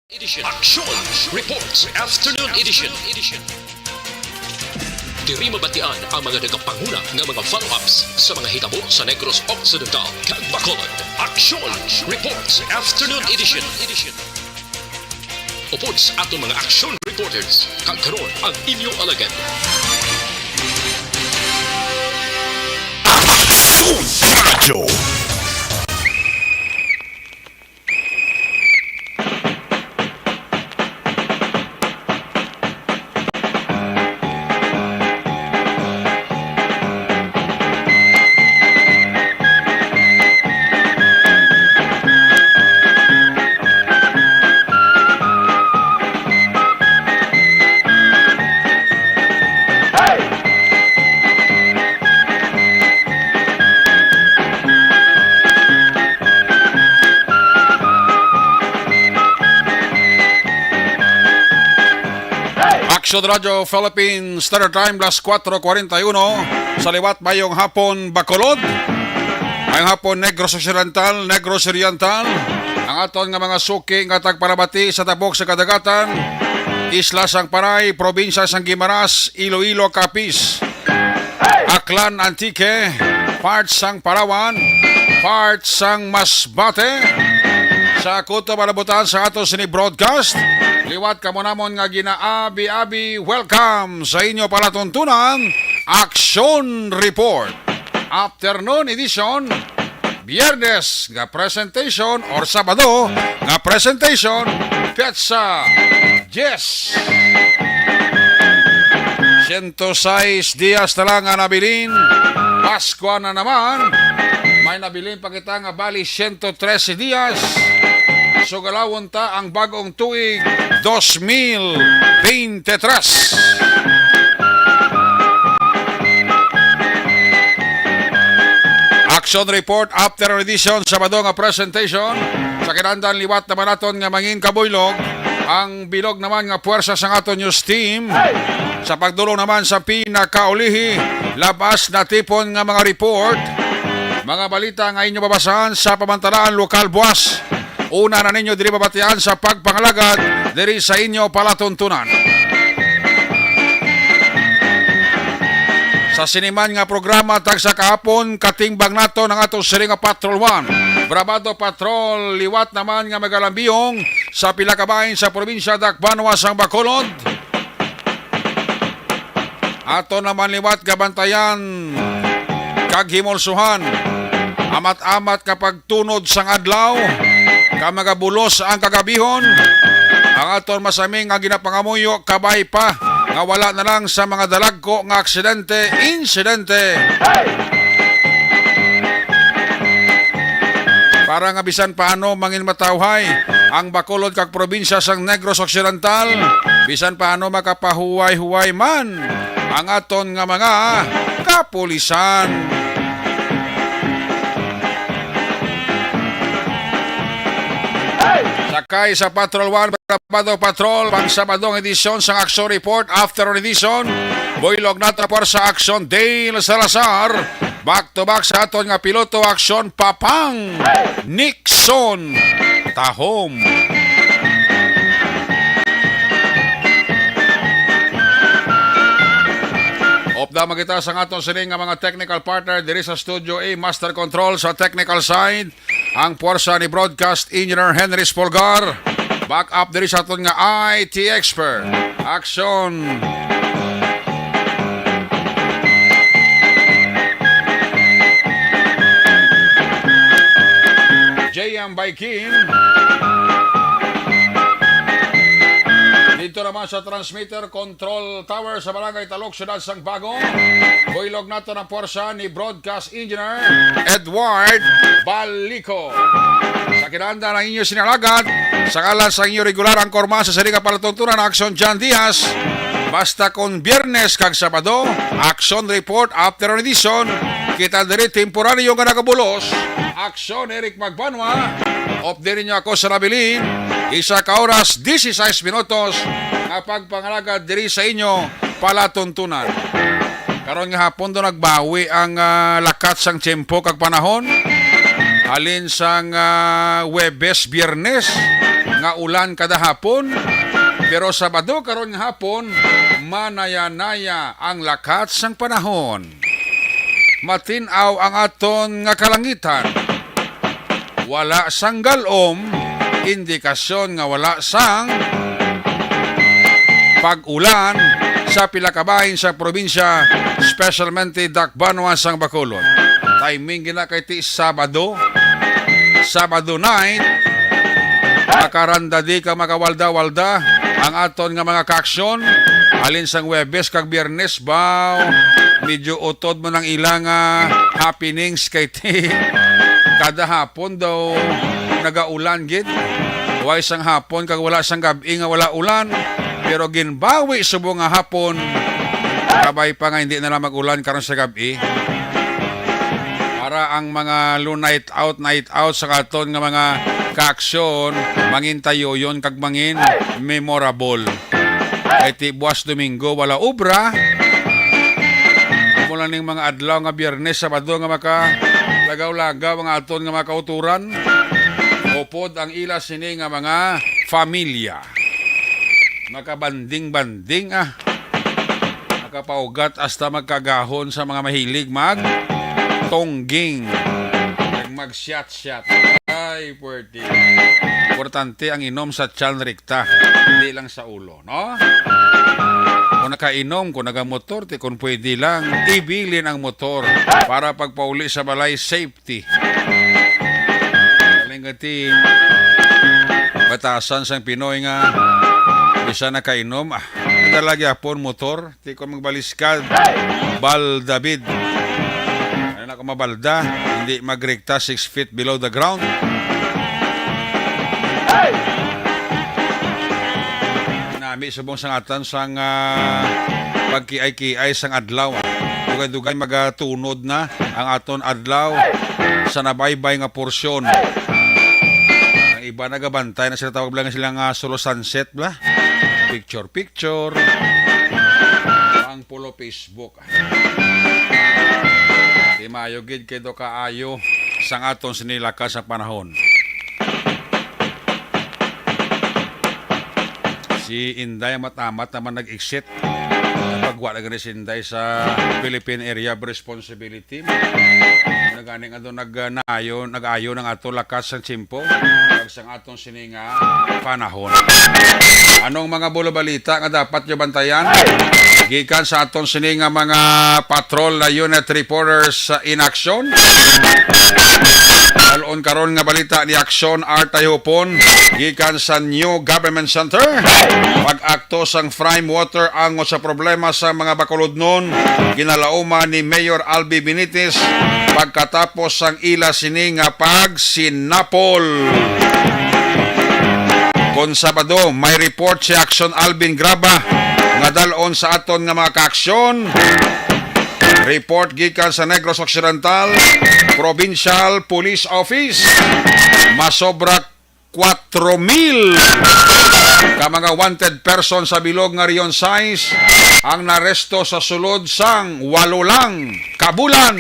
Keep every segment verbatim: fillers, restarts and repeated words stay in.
Edition. Action Reports Afternoon Edition. Diri mabatian ang mga nagapanguna nga mga follow-ups sa mga hitabo sa Negros Occidental kag Bacolod. Action Reports Afternoon Edition. Upod sa aton mga action reporters, kag karon ang inyo alagad. Action Radyo. Action Radio Philippines Standard Time, las cuatro cuarenta y uno. Sa liwat, mayong hapon, Bacolod. Mayong hapon, Negros Occidental, Negros Oriental. Ang aton nga mga suki nga tagpalabati sa tabok sa kadagatan, Isla sang Panay, Probinsya sang Guimaras, Iloilo, Capiz, Aklan, Antique, part sang Palawan, part sang Masbate. Sa kutob nga nabutan sa ato sini broadcast, liwat kamo namon nga ginaabi-abi, welcome sa inyo palatuntunan, Action Report. Afternoon edition, Biyernes nga presentation or Sabado nga presentation, petsa diyes. Siyento sais dias na lang nga nabilin. Paskwa na naman. May nabilin pa kita nga bali siyento trese dias. Sugalawon ta ang bagong tuig, dos mil beintitres. Action Report After Edition, Sabado nga presentation. Sa kinahanglan, liwat naman naton nga mangin kabuylog ang bilog naman nga puwersa sang aton news team. Sa pagdulong naman sa pinakaulihi, labas natipon nga mga report, mga balita nga inyo mabasahan sa pamantalaan lokal buwas. Una na ninyo diri mabatian sa pagpangalagad diri sa inyo palatuntunan. Sa sini man nga programa, tagsa kahapon, katimbang naton ang ato sini nga Patrol One. Brabado Patrol, liwat naman nga magalambiyong sa pila ka bahin sa probinsya Dakbanwa sang Bacolod. Ato naman liwat gabantayan kag himulsuhan. Amat-amat ka pagtunod sang adlaw, ka magabulos ang kagabihon. Ang aton masami nga ginapangamuyo, kabay pa nga wala na lang sa mga dalagko nga aksidente, insidente. Para nga bisan paano mangin matawhay ang Bacolod kag probinsya sang Negros Occidental, bisan paano makapahuway-huway man ang aton nga mga kapulisan. Sakay sa Patrol One, Sabado Patrol, pang Sabadong edisyon sang Action Report, Afternoon Edition. Buylog nato ang Puwersa Action, Dale Salazar. Back to back sa aton nga piloto, Action, Papang Nixon Tahom. Upda man kita sa aton sini nga mga technical partner diri sa Studio A, Master Control sa technical side, ang puwersa ni Broadcast Engineer Henry Spolgar. Back up diri sa aton nga I T expert. Action! J M Baikin. Dito naman sa transmitter control tower sa Barangay Talok, Siyudad sang Bagong. Buylog nato ang puwersa ni Broadcast Engineer Edward Balico. Sa kinahanglan ang inyo sini nga alagad, sa ngalan sa inyo regular anchorman sa sini nga palatuntunan, Action John Diaz. Basta kon Biyernes kag Sabado, Action Report Afternoon Edition, kita diri temporaryo nga nagabulos, Action Eric Magbanwa. Updi ninyo ako sa nabilin, isa ka oras, dieciséis minutos nga pagpangalagad diri sa inyo palatuntunan. Karon nga hapon do nagbawi ang, ah, lakat sang tiyempo kag panahon. Halin sang, ah, Huwebes, Biyernes, Ulan kada hapon, pero Sabado karon nga hapon, manaya-naya ang lakat sang panahon. Matin-aw ang aton nga kalangitan. Wala sang galom, indikasyon nga wala sang pag-ulan sa pila ka bahin sa probinsya, specialmente Dakbanwa sang Bacolod. Timing gina kay ti Sabado, Sabado night, makarandadi ka, makawalda-walda ang aton nga mga kaaksyon. Halin sang Huwebes kag Biyernes ba, medyo utod mo nang ila nga happenings kay ti kada hapon daw nagaulan gid. Way sang hapon kag wala sang gab-i nga wala ulan, pero ginbawi subong nga hapon. Kabay pa nga hindi na lang mag-ulan karon sa gab-i. Para ang mga lu-, night out, night out sa aton nga mga kaaksyon, mangin tayoyon kag mangin memorable. Kay ti buwas Domingo, wala obra. Mula ning mga adlaw nga Biyernes, Sabado nga maka lagaw-lagaw ang aton nga mga kauturan. Upod ang ila sini nga mga familia. Makabanding-banding, ah. Makapaugat hasta magkagahon sa mga mahilig mag tongging. Kag mag-shot-shot. Ay, pwerte. Importante ang inom sa tiyan rekta, hindi lang sa ulo, no? Kung nakainom, kung nagamotor, ti kung pwede lang, ibilin ang motor para pagpauli sa balay safety. Galing ka ti batasan sang Pinoy nga bisan nakainom, ah, nadala gyapon motor, ti kon magbaliskad, bal David. Ano na kung mabalda, hindi magrekta six feet below the ground. Nami subong sang atan sang, ah, pagkiay-kiay sang adlaw. Dugay-dugay magatunod na ang aton adlaw sa nabaybay nga porsyon. Ang iba nagabantay na sila, tawag lang sila nga solo sunset bla. Picture-picture. Ang pulo Facebook. Di maayo gid kay do kaayo sang aton sini lakas sa panahon. Si Inday amat-amat naman nag-exit. Pagwa na gani si Inday sa Philippine Area of Responsibility. Nagani nga do nag-, naayo, nag-ayo ng ato lakas sa tiyempo. Kag sang aton sini nga panahon. Anong mga bulo balita nga dapat nyo bantayan? Gikan sa aton sini nga mga patrol na unit reporters sa in action. Dalon karon nga balita ni Action Art Ayupon gikan sa New Government Center. Pag-akto sang Prime Water angot sa problema sa mga Bacolodnon, ginalauman ni Mayor Albi Benitez pagkatapos sang ila sini nga pagsinapol. Kon Sabado, may report si Action Alvin Graba nga dalon sa aton nga mga kaaksyon. Report gikan sa Negros Occidental Provincial Police Office. Masobra kwatro mil ka mga wanted person sa bilog nga Region sais ang naresto sa sulod sang walo lang ka bulan.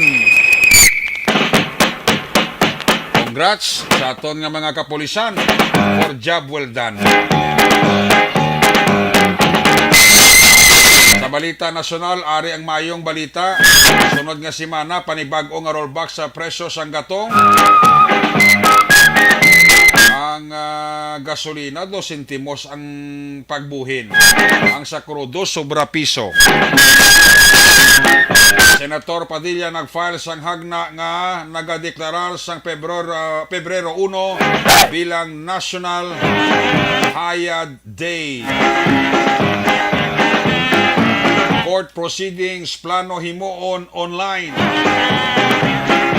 Congrats sa aton nga mga kapulisan for job well done. Sa balita nasyonal, ari ang mayong balita. Sunod nga semana, panibag-o nga rollback sa presyo sang gatong. Ang, ah, gasolina, dos sentimos ang pagbuhin. Ang sa krudo, sobra piso. Senator Padilla nag-file sang hagna nga nagadeklarar sang Pebrero, Pebrero uno bilang National Hayad Day. Court proceedings plano himuon online.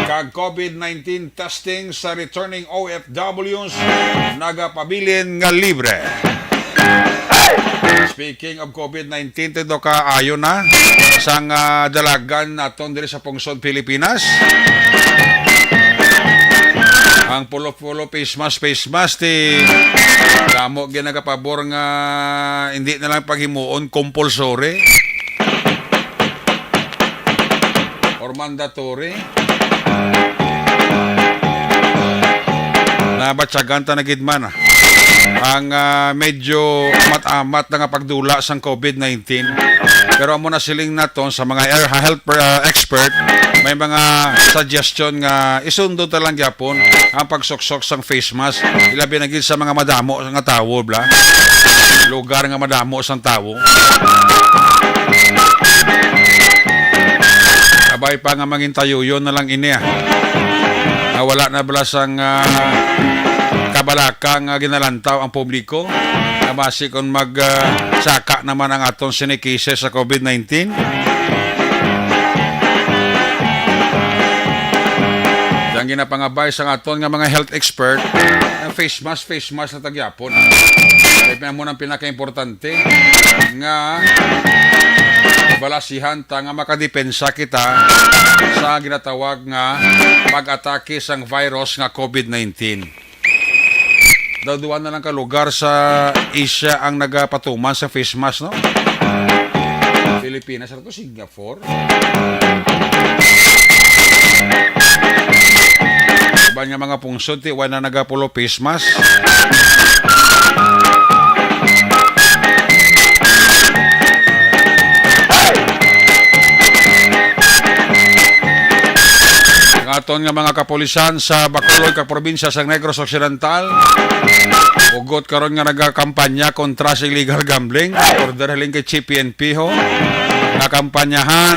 Kag COVID nineteen testing sa returning O F Ws nagapabilin nga libre. Speaking of COVID nineteen, ti do kaayo na sang, ah, dalagan naton diri sa pungsod Pilipinas. Ang pulo-pulo face mask, face mask, ti damo ginagapabor nga hindi na lang paghimuon compulsory or mandatory. Nabatyagan ta na gid man, ah. ang, ah, medyo amat-amat na nga pagdula sang COVID nineteen. Pero amo na siling naton sa mga air health per-, ah, expert, may mga suggestion nga isundo ta lang gyapon ang pagsuksok sang face mask, ilabi na gid sa mga madamo nga tawo, bla. Lugar nga madamo sang tawo. Kabay pa nga mangin tayuyon na lang ini, ah. Nga wala na bala sang, ah, kabalaka nga ginalantaw ang publiko. Nga basi kung mag, ah, saka naman ang aton sini cases sa COVID nineteen. Ang ginapangabay sa aton nga mga health expert, ang face mask, face mask na tagyapon. Kaya mo nang pinakaimportante nga balasihan ta nga makadepensa kita sa ginatawag nga pag-atake sang virus nga COVID nineteen. Daw duwa na lang ka lugar sa Asia ang nagapatuman sa face mask, no? Pilipinas, ano to? Singapore? Iban nga mga pungsod, ti, wala na nagapulo face mask. Ang aton nga mga kapulisan sa Bacolod kag probinsya sa Negros Occidental, ugot karon nga nagakampanya kontra sa illegal gambling. Order halin kay Chief P N P ho. Nakampanyahan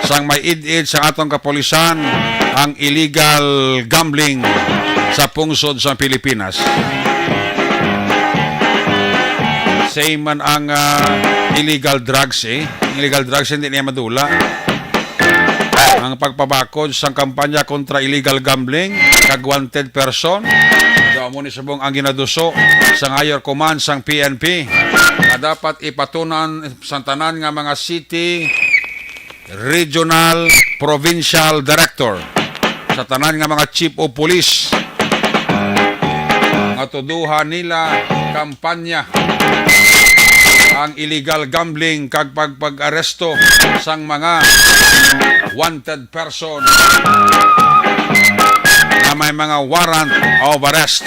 sang may id-id sa aton kapulisan ang illegal gambling sa pungsod sa Pilipinas. Same man ang, ah, illegal drugs, eh. Ang illegal drugs hindi niya madula. Ang pagpabakod sang kampanya kontra illegal gambling kag wanted person. Daw mo ni subong ang ginaduso sa higher command sang P N P nga dapat ipatunan sa tanan nga mga city, regional, provincial director, sa tanan nga mga chief of police nga tuduhan nila kampanya ang illegal gambling kag pagpag-aresto sang mga wanted person nga may mga warrant of arrest.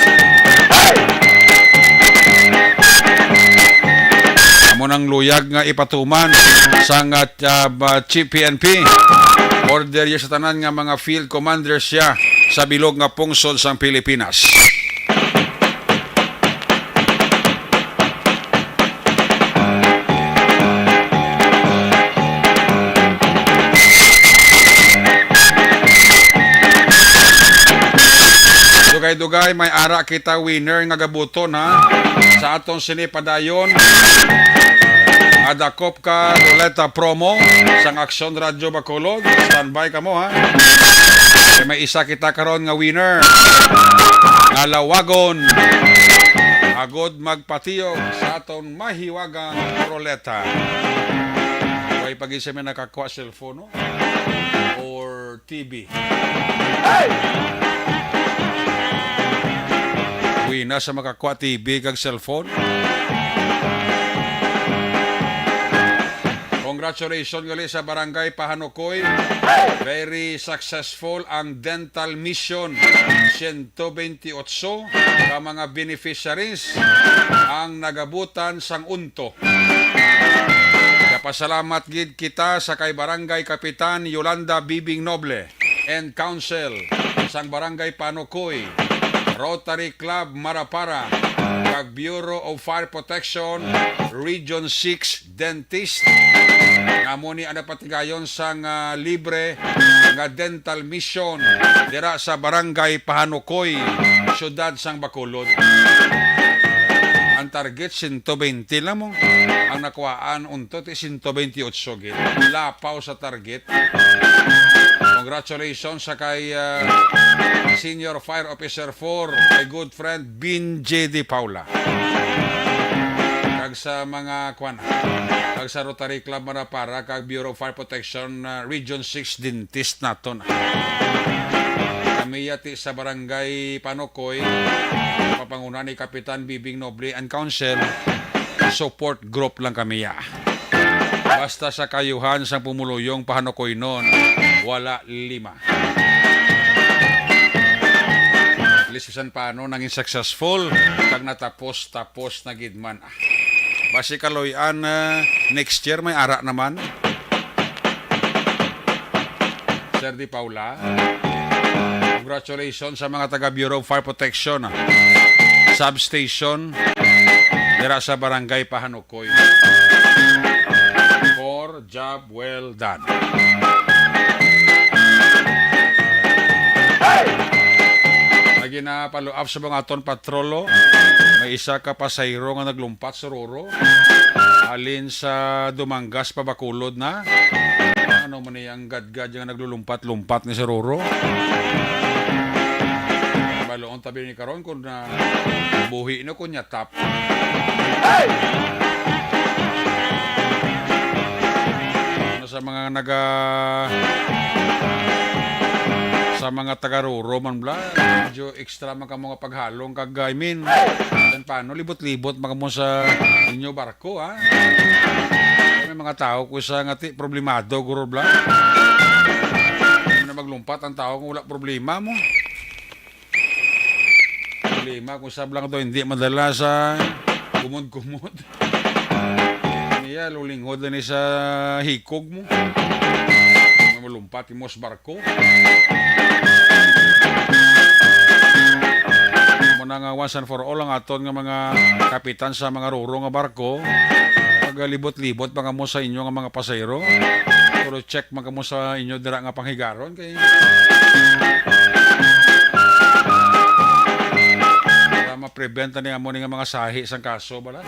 Amo nang luyag nga ipatuman sang, ah, ah, Chief P N P. Order ya sa tanan nga mga field commanders ya sa bilog nga pungsod sang Pilipinas. Dugay-dugay, may ara kita winner nga gabuton, ha? Sa aton sini padayon, adakop ka ruleta promo sang Aksyon Radyo Bacolod. Standby kamo, ha? Kay may isa kita karon nga winner nga lawagon agod magpatiyok sa aton mahiwagang ruleta. Way pa gid sa may nakakuha cellphone, no? Or T V. Uy, na sa makakuha T V kag cellphone. Congratulations gali sa Barangay Pahanukoy. Very successful ang dental mission. Siyento bentiocho ka mga beneficiaries ang nagabutan sang unto. Kapasalamat gid kita sa kay Barangay Kapitan Yolanda Bibing Noble and Council sang Barangay Panukoy, Rotary Club Marapara, kag Bureau of Fire Protection Region six Dentist, nga amo ni ang napatigayon sang, ah, libre nga dental mission dira sa Barangay Pahanukoy, Siyudad sang Bacolod. Ang target, siyento bente lang mo. Ang nakuhaan, unto, ti siyento bentiocho gid. Lapaw sa target. Congratulations sa kay, ah, Senior Fire Officer four, my good friend, Bin J D Paula. Kag sa mga, kwan, kag sa Rotary Club Marapara, kag Bureau of Fire Protection, ah, Region six Dentist naton. Kami yati sa Barangay Panukoy, papangunahan ni Kapitan Bibing Noble and Council, support group lang kami ya. Basta sa kayuhan sang pumuluyong Pahanukoynon, wala lima. Bisan paano nangin successful kag natapos-tapos na gid man. Ah, basi kaluy-an, ah, next year may ara naman. Sir Di Paula, congratulations sa mga taga Bureau of Fire Protection, ah, substation dira sa Barangay Pahanukoy. For job well done. Lagi na follow up sa mga aton patrolo. May isa ka pasahero nga naglumpat sa Roro. Alin sa Dumangas pa Bacolod na. Ano man ni ang gadgad nga naglulumpat-lumpat ni sa Roro? Baloon tabi ni karon kung na buhi no kung nyatap. Ano sa mga naga, sa mga taga Roro man bla, medyo extra man kamo nga paghalong kag, I mean, yan paano, libot-libot man kamo sa inyo barko, ha? May mga tao ko sa ngati problemado, guro bla. Ano na maglumpat ang tao kung wala problema mo? Problema kung sa blank to, hindi madala sa kumod-kumod. Niya, lulingod na ni sa hikog mo. May malumpat mo sa barko. Mo na nga once and for all ang aton nga mga kapitan sa mga ruro nga barko. Pagalibot-libot pa kamo sa inyo nga mga pasahero. Pero check man kamo sa inyo dira nga panghigaron kay para ma-prevent ni amo ni nga mga sahi sang kaso bala.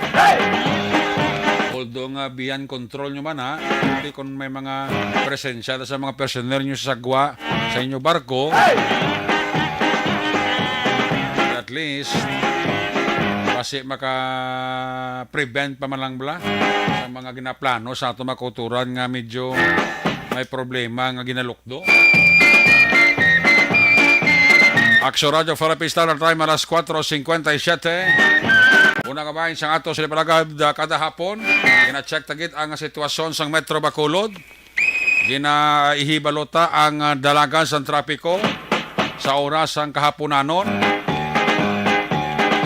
Although nga beyond control nyo man ha, di kon may mga presensya sa mga personnel nyo sa sagwa sa inyo barko, at least basi maka-prevent pa man lang bala sa mga ginaplano sa ato makuturan nga medyo may problema nga ginalukdo. Action Radio Philippine Standard Time, alas kuwatro singkwenta y siyete. Una ka bahin sang ato sa palagad, ah, kada hapon, gina-check ta gid ang sitwasyon sang Metro Bacolod. Ginaihibalota ang, ah, dalagan sang trapiko sa oras sang kahaponanon.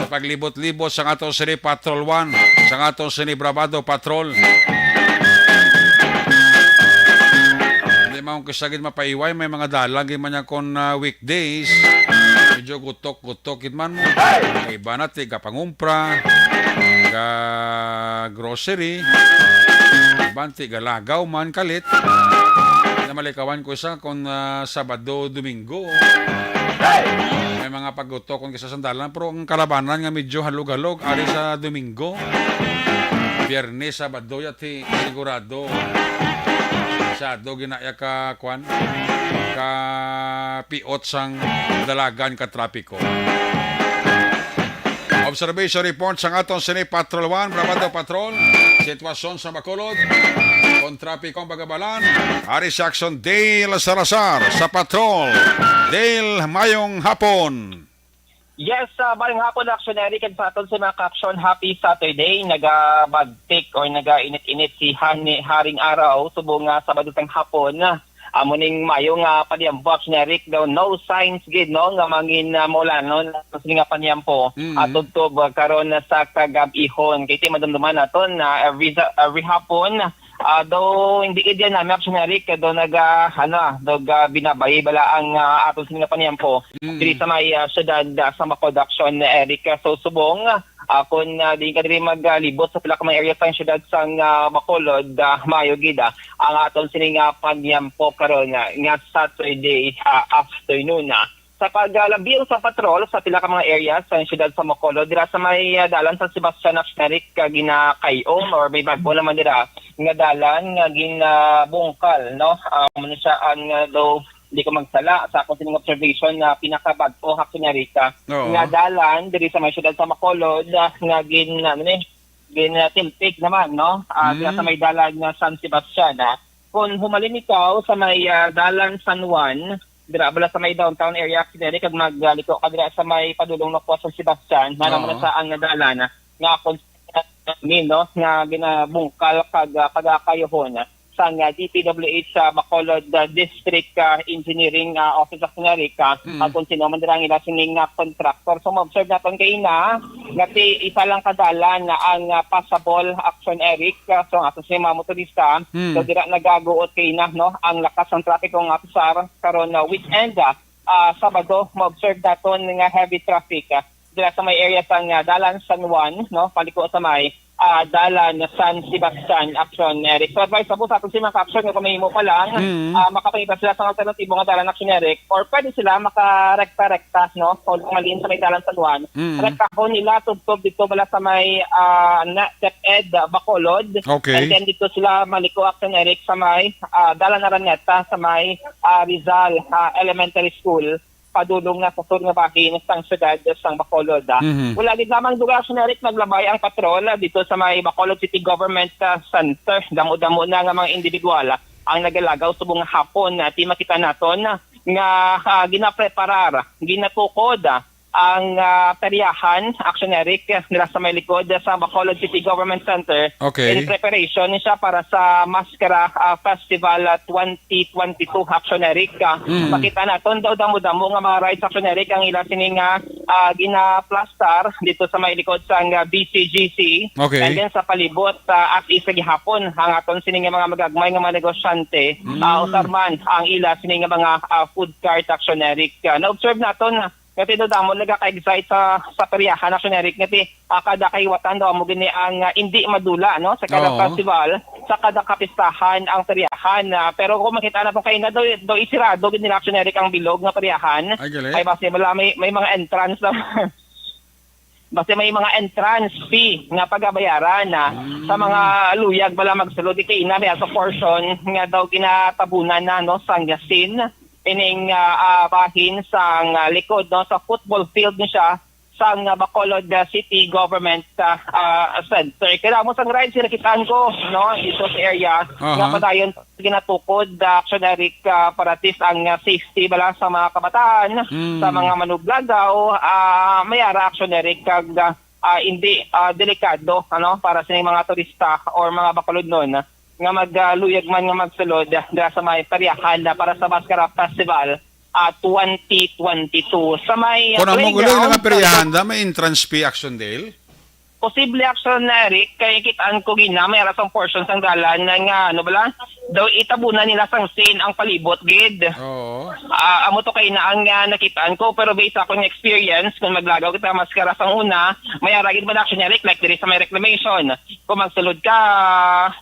Sa paglibot-libot sang ato sini Patrol One, sang ato sini Bravado Patrol. Hindi man ko sagid mapaiway, may mga dalan gid man niya kon, ah, weekdays. Medyo gutok-gutok gid man mo. May iba na ti gapangumpra, ga grocery, iban ti galagaw man kalit. Namalikawan ko isa kon, ah, Sabado, Domingo. May mga paggutok kon kisa sandalan, pero ang kalabanan nga medyo halog-halog ari sa Domingo. Biyernes, Sabado, yati sigurado. Masyado ginaya ka kwan, ka piot sang dalagan ka trapiko. Observation report sang aton sini Patrol One, Bravado Patrol. Sitwasyon sa Bacolod. Kon trapiko ang pagabalan, ari si Action Dale Salazar sa Patrol. Dale, mayong hapon. Yes, ah, mayong hapon, Action Eric, and sa aton sa mga ka-action, happy Saturday. Nagabagtik or nagainit-init si Hani Haring Araw, subong nga Sabado sang hapon. Amo ning mayo nga panyampo, Action Eric, daw no signs gid, no, nga mangin, ah, maulan, no, sa sini nga panyampo. Mm. Ah, tubtob, ah, karon sa kagab-ihon. Kay ti madumduman naton na every sa-, every hapon, ah, daw hindi gid yan nami, Action Eric, daw naga, ano, daw ga binabayi bala ang, ah, aton sini nga panyampo. Mm. Diri sa may, ah, syudad, ah, sa Bacolod, Action Eric. So, subong, ah, kung, ah, di ka diri maglibot sa pila ka mga area sa syudad sang, ah, Bacolod, ah, maayo gid, ah, ang aton sini nga panyampo karon nga, nga Saturday, ah, afternoon, ah. Sa paglabi sa patrol sa pila ka mga area sa syudad sa Bacolod, dira sa may, ah, dalan sa Sebastian, Action Eric, ah, ginakay-om or may bag-o naman dira nga dalan nga ginabungkal, no? Ah, amo na siya ang, ah, daw di ko magsala sa akong sining observation nga pinakabag-o, Action Eric, ah, Oo. nga dalan diri sa may syudad sa Bacolod, ah, nga gin-, ano ni, ginatiltik naman, no? Ah, diha sa Mm. may dalan nga San Sebastian, ah. Kung humalin ikaw sa may, ah, dalan San Juan, dira bala sa may downtown area, Action Eric, kag magliko ka dira sa may padulong na kuha sa San Sebastian, na naman Oo. sa ang dalan, ah, nga kung, no, nga ginabungkal kag, ah, pagakayuhon, ah, sang, ah, D P W H sa Bacolod, ah, District, ah, Engineering, ah, Office of Cunarica, Mm. ah, kung sino man dira ang ila sining, ah, contractor. So, ma-observe naton kaina nga ti-, isa lang ka dalan na ang, ah, passable, Action Eric. Ah, so, ang ato sa mga motorista, Mm. so, dira nagaguot kaina, no, ang lakas ng trapiko nga pasar karon na weekend, ah, ah, Sabado, ma-observe naton nga heavy traffic, ah, dira sa may area sang, ah, Dalan San Juan, no, paliko sa may, ah, Dalan San Sebastian, Action Eric. So, advisable sa aton sa mga ka-action nga kung mahimo pa lang, Mm. ah, makapangita sila sa alternatibo nga dalan, Action Eric, or pwede sila makarekta-rekta, no, kung malin sa may Dalan San Juan. Mm. Rektahon nila tubtob dito bala sa may, ah, na, DepEd, ah, Bacolod. Okay. And then dito sila maliko, Action Eric, sa may, ah, Dalan Araneta, sa may, ah, Rizal, ah, Elementary School, padulong na sa sur nga bahin sang siyudad sang Bacolod, ah. Mhm. Wala gid lamang dugang, Action Eric, naglabay ang patrol, ah, dito sa may Bacolod City Government, ah, Center. Damo-damo na nga mga individual, ah, ang nagalagaw subong nga hapon, ah, ti makita naton, ah, nga, ah, ginapreparar, ginatukod, ah, ang, ah, peryahan, Action Eric, nila sa may likod sa Bacolod City Government Center. Okay. In preparation siya para sa Maskara, ah, Festival, ah, twenty twenty-two, Action Eric. Ah, Mm. makita naton daw damo-damo nga mga rides, Action Eric, ang ila sini nga, ah, ginaplastar dito sa may likod sang, ah, B C G C. Okay. And then sa palibot, ah, as is sa gihapon, ang aton sini nga mga magagmay nga mga negosyante, Mm. ah, usar man ang ila sini nga mga, ah, food cart, Action Eric. Ah, na-observe naton, nga ti daw damo nagaka-excite sa, sa peryahan, Action Eric, nga ti, ah, kada kahiwatan daw amo gini ang, ah, indi madula, no, sa kada Oo. festival, sa kada kapistahan ang peryahan. Ah, pero kung makita na kung kaina daw, daw isirado gid nila, Action Eric, ang bilog nga peryahan. Ay, gali. Ay, basi wala, may, may mga entrance na. Basi may mga entrance fee nga pagabayaran, ah, Mm. sa mga luyag bala magsulod, di kaina may sa portion nga daw ginatabunan na, no, sang yasin. Ining, ah, ah, bahin sang, ah, likod, no, sa football field ni siya sang, ah, Bacolod, ah, City Government, ah, ah, Center. Kaya mo sang ride, sinakitaan ko, no, dito sa area Aha. nga padayon ginatukod, ah, Action Eric, ah, para at least ang, ah, safety bala sa mga kabataan, Mm. sa mga manublagaw, ah, may ara, Action Eric, kag, ah, ah, hindi, ah, delikado, ano, para sa mga turista or mga Bacolodnon nga magluyag man nga magsulod, ah, dira sa may peryahan na para sa Maskara Festival, ah, twenty twenty-two. Sa may, ah, Kung amo gulo playground, yung mga peryahan, sa da, may entrance fee, Action Dale? Posible, Action Eric, kay kitaan ko gina, may ara sang portion sang dalan na nga, ano bala, daw itabunan nila sang sin ang palibot gid. Oo. Ah, amo to kay na ang, ah, nakitaan ko, pero based sa akong experience, kung maglagaw kita Maskara sang una, may ara gid man, Action Eric, like diri sa may reclamation. Kung magsulod ka,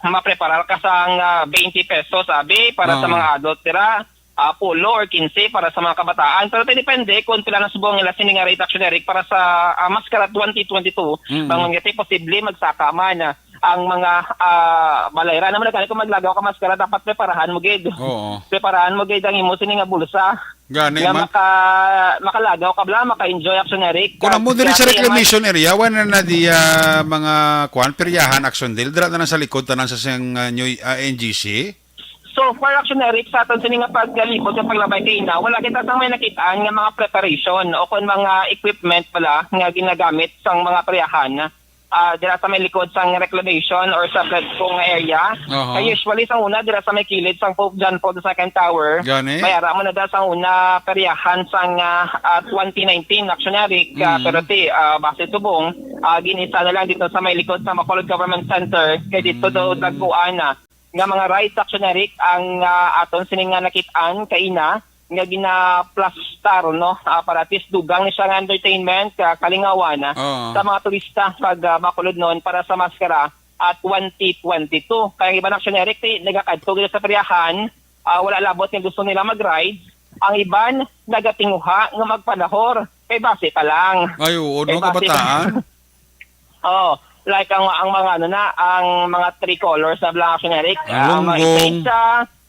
mapreparar ka sang, ah, twenty pesos, sabi, para sa Oo. mga adult dira, ah, pulo or quince para sa mga kabataan. Pero depende kung pila na subong nila sini nga rate, Action Eric, para sa, ah, Maskara twenty twenty-two. Mm. Bangon nga ti posible magsaka man, ah, ang mga, ah, balay ra. Naman gani kung maglagaw ka Maskara, dapat preparahan mo gid. Oo. Preparahan mo gid ang imo sini nga bulsa. Gani, Nga man. maka-, makalagaw ka bala, maka-enjoy, Action Eric. Kung amo diri sa Kasi reclamation area, wala na di, ah, mga kuan, peryahan, Action Dale, dira na lang sa likod, tanan sa siyang, ah, New, ah, N G C. So far, Action Eric, sa aton sini nga paglibot sa paglabay kaina, wala kita sang may nakitaan nga mga preparation o kon mga equipment pala nga ginagamit sang mga peryahan, ah, dira sa may likod sang reclamation or sa Fredco nga area. Aha. Kay usually, sang una, dira sa may kilid sang Pope John Paul the Second Tower, Gani? may ara mo na dira sang una peryahan sang, ah, ah, twenty nineteen, Action Eric, ah, Mm. pero ti, ah, base subong, ah, ginisa na lang dito sa may likod sa Bacolod Government Center, kay dito daw Mm. dagkuan na nga mga rides, Action Eric, ang, ah, aton sini nga nakit-an kaina nga ginaplastar, no? Ah, para at least dugang ni siya nga entertainment, ah, kalingawan, ah, Oo. sa mga turista pag, ah, Bacolodnon para sa Maskara, ah, twenty twenty-two. Kaya ang iban, Action Eric, ti, nagakadto gid sa peryahan, ah, wala labot nga gusto nila mag-ride. Ang iban, nagatinguha nga magpanahor. Kay base pa lang. Ay, oo, Kay no, base kabataan? Oo. Like ang, ang mga ano na, ang mga three colors na bala, Action Eric. Ang Ah, mga longgong. isa-isa,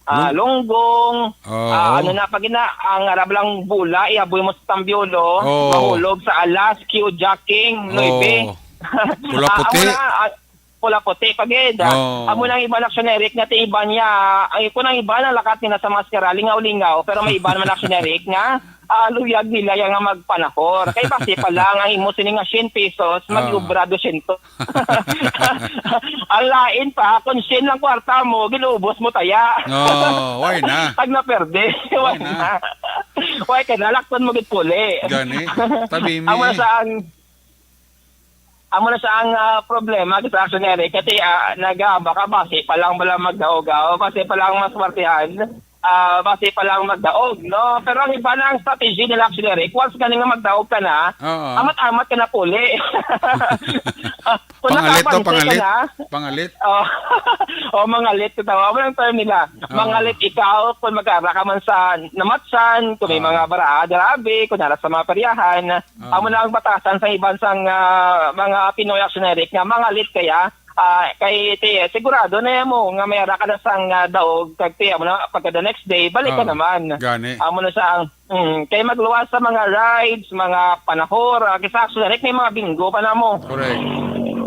ah, Lung- longgong, Oo. ah, ano na, pag ina, ang arab lang bula, ihaboy mo sa tambiolo, Oo. mahulog sa alas, queue jacking, Oo. nuebe. Pula-puti. Ah, amo na, ah, pula-puti, pag eda. Oo. Amo nang iban, Action Eric, nga ti iban niya, ay, kung ang iban, ang lakat nila sa mga skarali nga ulingaw, pero may iban man, Action Eric, nga ah, luyag nila ya nga magpanahor. Kay basi pa lang ang imo sini nga cien pesos, Ah. mag-obra dosyentos. Ang lain pa, kung cien lang kwarta mo, ginubos mo taya. Oh, why na? Pag naperde, why Why na? na? Why ka na? Lakton mo gid puli. Gani. Tabi mi Amo na eh. sa ang Amo na sa ang, ah, problema, Gid Action Eric, kasi, ah, naga-, baka basi pa lang bala magdaog, ah, o basi pa lang maswertihan, ah, basi pa lang magdaog, no? Pero ang iba na ang strategy nila, Action Eric, once gani nga magdaog ka na, Oo. amat-amat ka na puli. Ah, kung Pangalit to, nakapansin ka pangalit. na, Pangalit. Oh, oh, mangalit ka daw. Amo ang term nila. Oo. Mangalit ikaw kung mag-ara ka man sa namatsan, kung may Oo. mga bara-, grabe, kung nara sa mga peryahan. Oo. Amo na ang batasan sa iban sang, ah, mga Pinoy, Action Eric, nga mangalit kaya, ah, kay ti, sigurado na mo nga may ara ka na sang, ah, daog, kag ti, amo na, pagka the next day, balik ka Oo. naman. Gani. Amo na sa ang Mm, kay magluwas sa mga rides, mga panahor, ah, kisa Action Eric, may mga bingo pa na mo. Correct.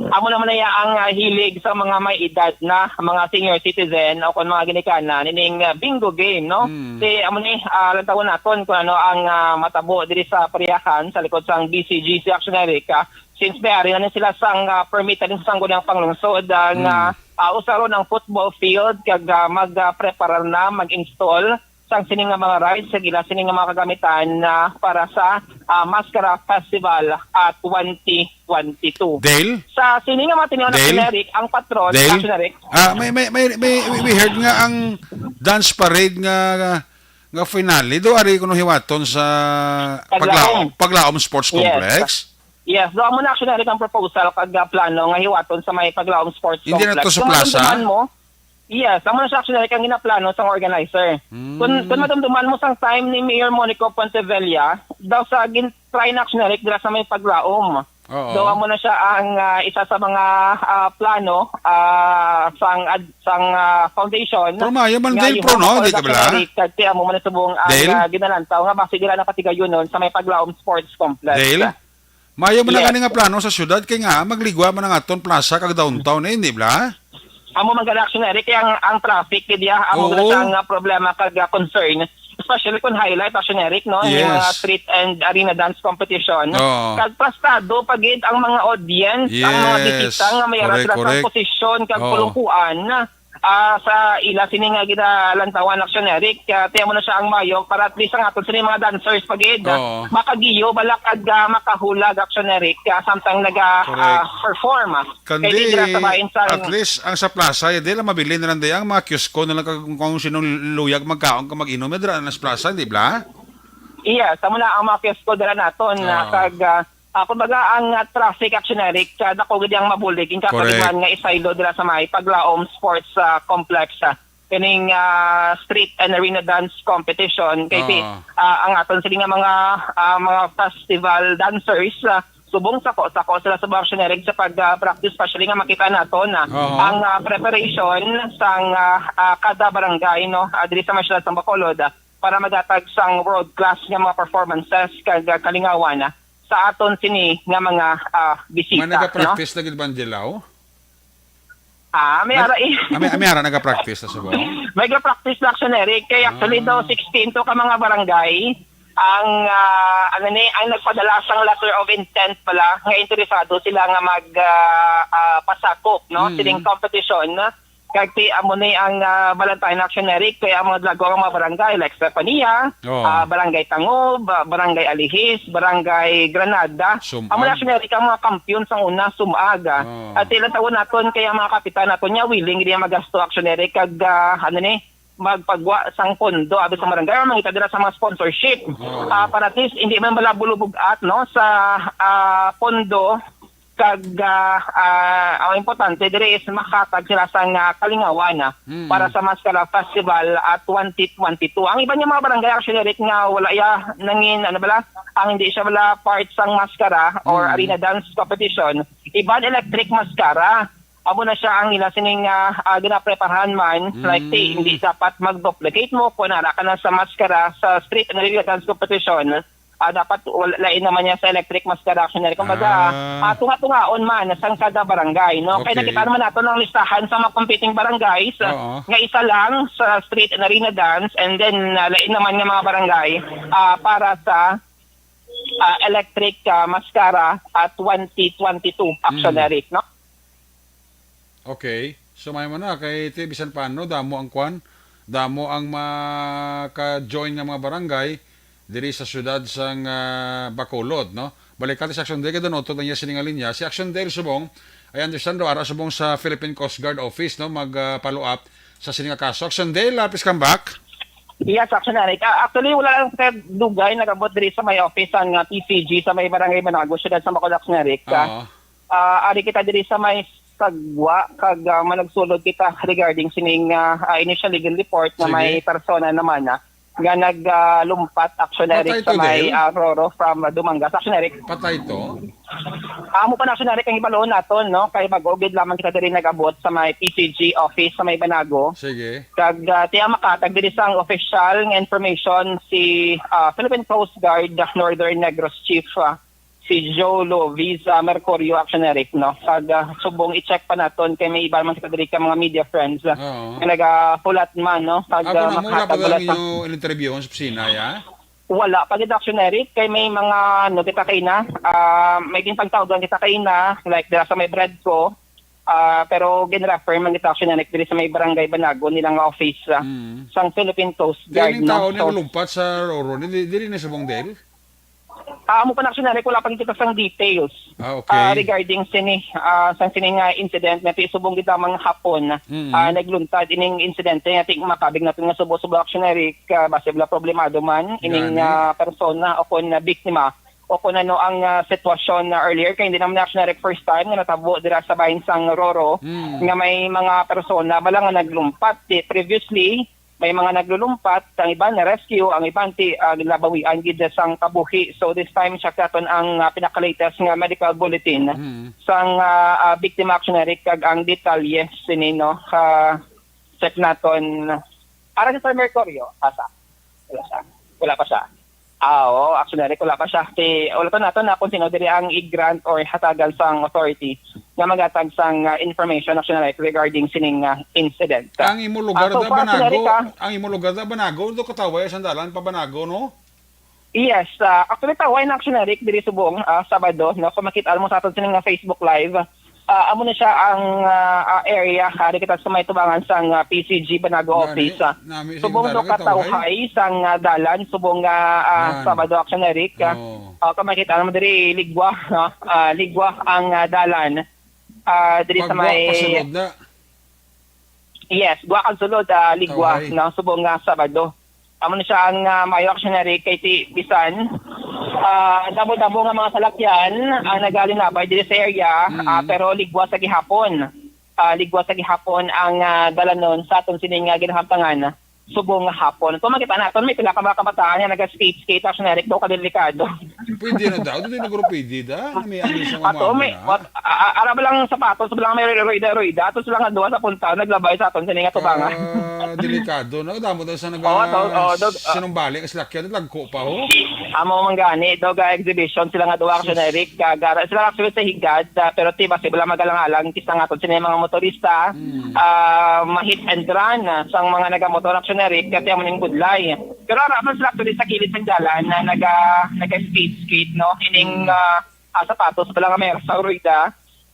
Amo naman na ang, ah, hilig sa mga may edad na, mga senior citizen o kon mga ginikanan, ining, ah, bingo game, no? Mm. Si, amo ni, ah, lantawon naton kung ano ang, ah, matabo diri sa Priacan, sa likod sang B C G C Action Eric, ah, since may ari na ni sila sang, ah, permit na din sa Sangguniang Panglungsod, ah, nga, Mm. ah, usaron ang football field, kag, ah, mag, ah, preparar na, mag-install sang sini nga mga rides, sa gila sini nga mga kagamitan na para sa, ah, Mascara Festival, ah, twenty twenty-two. Dale? Sa sini nga mga tinion na Dale? Generic, ang patron, Dale? Generic. Ah, may, may, may, may, we heard nga ang dance parade nga, nga finale do ari kuno hiwaton sa Paglaom. Paglaom, Paglaom Sports Yes. Complex. Yes, do amo na actually ang proposal kag, ah, plano nga hiwaton sa may Paglaom Sports Hindi na Complex. to sa Kung plaza? matumtuman mo, Yes, amo na siya actually ang ginaplano sang organizer. Mm. Kung, kung madumduman mo sang time ni Mayor Monico Pontevilla, daw sa gin-try na actually dira sa may Paglaom. Oo. Daw amo na siya ang, ah, isa sa mga, ah, plano, ah, sang ad-, sang, ah, foundation. Pero maayo man, nga Dale, yung pro, no? mga Di ka bala? Kag ti amo man subong ang, Dale? ah, ginalantaw nga basi dira na patigayunon sa may Paglaom Sports Complex. Dale? Maayo man na Yes. gani nga plano sa syudad, kay nga magligwa man ang aton plaza kag downtown, eh, di ba? Amo man gani, Action Eric, kay ang, ang traffic gid ya, amo Oo. gid ang, ah, problema kag, ah, concern, especially kung highlight, Action Eric, no, yung mga Yes. street and arena dance competition. Oo. Kag prastado pa gid ang mga audience, ang mga Yes. bisita nga may Correct, ara sila sa correct. posisyon kag Oo. pulungkuan. Ah, sa ila sini nga ginalantawan, Action Eric, ah, tiyan mo na siya ang mayo para at least ang aton sini mga dancers pagid, ah, Oo. makagiyo, bala kag, ah, makahulag, Action Eric, ah, samtang naga, Correct. ah, perform, ah. Kay Kandi, di dira sa bahin sa at least, ang sa plaza, eh, di lang mabili na lang di ang mga kiosko na lang kag kung, kung sinong luyag magkaon ka mag-inom, eh, dira na sa plaza, di ba? Iya, sa muna ang mga kiosko dira naton, ah, Oo. kag, ah, Ah, kumbaga, ang, ah, traffic, Action Eric, ah, dako gid ang mabulig, ang Correct. kakaliban nga isaylo dira sa may Paglaom Sports, ah, Complex, ah, kining, ah, street and arena dance competition. Kay si, Oo. ah, ang aton sila nga mga, ah, mga festival dancers, ah, subong sako-sako sila sa Action Eric sa pag, ah, practice, especially nga makita naton, ah, Oo. ang, ah, preparation sang, ah, ah, kada barangay, no, ah, diri sa may siyudad sang Bacolod, ah, para maghatag sang world class nga mga performances kag, ah, kalingawan, ah, sa aton sini nga mga, ah, bisita, May no? nagapractice na gid ba ang Dilaw? Ah, may Nag-, ara, eh. ah, may, may ara nagapractice na subong? May ga-practice na, Action Eric. Kay actually Ah. daw, sixteen to ka mga barangay ang, ah, ano ni, ang nagpadala sang letter of intent pala nga interesado sila nga mag, ah, ah, pasakop, no? Mm. Sining competition. Kag ti amo ni ang, ah, Valentine Action Eric, kaya ang mga dalago nga mga barangay like Stefania, Oo. ah, Barangay Tangob, ah, Barangay Alihis, Barangay Granada. Sumag. Amo na Action Eric ang mga kampiyon sang una, sumag, ah. Oo. At ilang taon naton kaya ang mga kapitan naton niya willing gid magasto Action Eric kag, ah, ano ni, magpagwa sang pondo abi sa barangay o mangita dira sa mga sponsorship. Oo. Ah, para at least hindi man bala bulubog-at, no, sa, ah, pondo kag, ah, ah, ang importante diri is makatag sila sang, ah, kalingawan, ah, Mm. para sa Mascara Festival, ah, twenty twenty-two. Ang iban nga mga barangay actually, Rick, nga wala ya nangin, ano bala, ang hindi siya bala part sang Mascara or Mm. arena dance competition, iban electric mascara. Amo na siya ang ila sining, ah, ah, ginapreparahan man. Like, ti, Mm. hindi dapat mag-duplicate mo kung ara ka na sa Mascara, sa street and arena dance competition. ah, dapat wala, lain naman niya sa electric maskara, Action Eric. Kumbaga, Ah. ah, tunga-tungaon man sang kada barangay, no? Kay Okay. nakita naman nato ang listahan sa mga competing barangays, ah, Oo. nga isa lang sa street and arena dance, and then, ah, lain naman nga mga barangay, ah, para sa, ah, electric, ah, maskara at twenty twenty-two, Action Mm. Eric, no? Okay. So, may man na, kay ti, bisan paano, damo ang kwan, damo ang maka-join nga mga barangay diri sa siyudad sang, ah, Bacolod, no? Balik natin si Action Dale, kay Don Otto lang niya sining linya. Si Action Dale subong, I understand, do, ara subong sa Philippine Coast Guard Office, no? Mag, ah, follow up sa sining nga kaso. Action Dale, ah, please come back. Yes, Action Eric. Ah, actually, wala lang sa dugay nag-abot diri sa may office ang, ah, P C G sa may Barangay Banago, siyudad sa Bacolod, Action Eric. Ah, Oo. ah, ari kita diri sa may sagwa, kag, ah, managsulod kita regarding sining, ah, ah, initial legal report nga Sige. may persona naman, ah, nga nag, ah, lumpat, Action Eric, Patay sa to, may, Dale? ah, Roro from, ah, Dumangas, Action Eric. Patay to? Amo pa na, Action Eric, ang ibaloon naton, no? Kay bag-o gid lamang kita diri nag-abot sa may P C G office sa may Banago. Sige. Kag, ah, tiya makatag diri sang official nga information si, ah, Philippine Coast Guard Northern Negros Chief, ah, si Joe Loviza Mercurio, Action Eric, no? Kag, ah, subong i-check pa naton kay may iba man kita diri ka mga media friends, ah, Oo. nga nagahulat man, no? Kag, Ako ah, na mo, wala pa makatag lang wala sa inyo in-interview sa opisina, ya? Wala pa gid, Action Eric, kay may mga, ano, kita kaina, ah, may ginpangtawgan kita kaina, like, dira sa may bread ko, ah, pero gin-refer man kita, Action Eric, diri sa may Barangay Banago, nilang office, ah, Mm. sang Philippine Coast Guard, Kaya ning no? tao niya So, nalumpat sa Roro, dili, dili na sa Bongdel? Ah, amo pa na, Action Eric, wala pa gid kita sang details. Ah, okay. Ah, regarding sini, ah, sang sini nga incident nga ti subong gid lamang hapon, Mm. ah, nagluntad ining insidente nga ti makabig natin nga subo-subo, Action Eric, ah, basi bala problemado man ining, Gani. ah, persona o kon, ah, biktima o kon ano ang, ah, sitwasyon na earlier, kay hindi naman, Action Eric, first time nga natabo dira sa bahin sang Roro Mm. nga may mga persona bala nga naglumpat. Ti, previously, may mga naglulumpat, ang iban na-rescue, ang iban ti, ah, nabawian gid sang kabuhi. So, this time, check naton ang, ah, pinaka-latest nga medical bulletin Mm. sang, ah, ah, biktima, Action Eric, kag ang detalye sini, no? Ah, check naton. Ara si Sir Mercurio, asa? Wala siya. Wala pa siya. Ah, oo, Action Eric, wala pa siya. Ti, wala pa naton na kung sino diri ang i-grant or hatagan sang authority nga maghatag sang, ah, information, Action Eric, regarding sining, ah, incident. Ang imo lugar Ah, so da far, Action Eric, Banago, ah. Ang imo lugar da Banago, do kataway sang dalan pa Banago, no? Yes, ah, actually, taway na, Action Eric, diri subong, ah, Sabado, no? Kung makita mo sa aton sining nga Facebook Live, ah, amo na siya ang, ah, ah, area, ah, di kita sa may tubangan sang, ah, P C G Banago Gani, office, ah. nami, Subong siguro do lang ito, katawhay sang, ah, dalan, subong nga, ah, Yan. Sabado, Action Eric, ah. Oo. Ah, kung makita naman diri, ligwa, no? Ah, ligwa ang, ah, dalan. Ah, diri sa Pagwa, may pasulod na. Yes, gwa kag sulod, ah, ligwa, Tawhay. no? Subong nga Sabado. Amo na siya ang, ah, maayo, Action Eric, kay ti bisan, ah, damo-damo nga mga salakyan ang nagalinabay diri sa area, Mm. ah, pero ligwa sa gihapon. Ah, ligwa sa gihapon ang, ah, dalanon sa aton sining nga ginahamtangan subong nga hapon. Kung makita naton, may pila ka mga kabataan nga naga-skate-skate, Action Eric, daw kadelikado. Pwede na daw. Dito yung nagro pwede da. Na may ano sa mga Ato, may, mga. what, a-, a-, ara ba lang sapatos, ba lang may ruida-ruida. Ato sila nga duha sa punta, naglabay sa aton, sini nga tubangan. Ah, delikado, no? Damo daw sa naga-, Oo, to, oo, dog, ah. sinumbali ang salakyan, nagko pa, ho. Amo man gani, dog, ah, exhibition sila nga duha, Action Sus. Eric, ah, gara sila actually sa higad, ah, pero ti, basi bala magalang-alang, kisa nga aton sini mga motorista, Mm. ah, ma-hit and run, ah, sang mga nagamotor, Action Eric, kaya ti amo ning budlay. Pero ara man sila actually sa kilid sang dalan na naga-, naga-skate-skate, no? Ining, Mm. ah, ah, sapatos bala nga may sa ruida,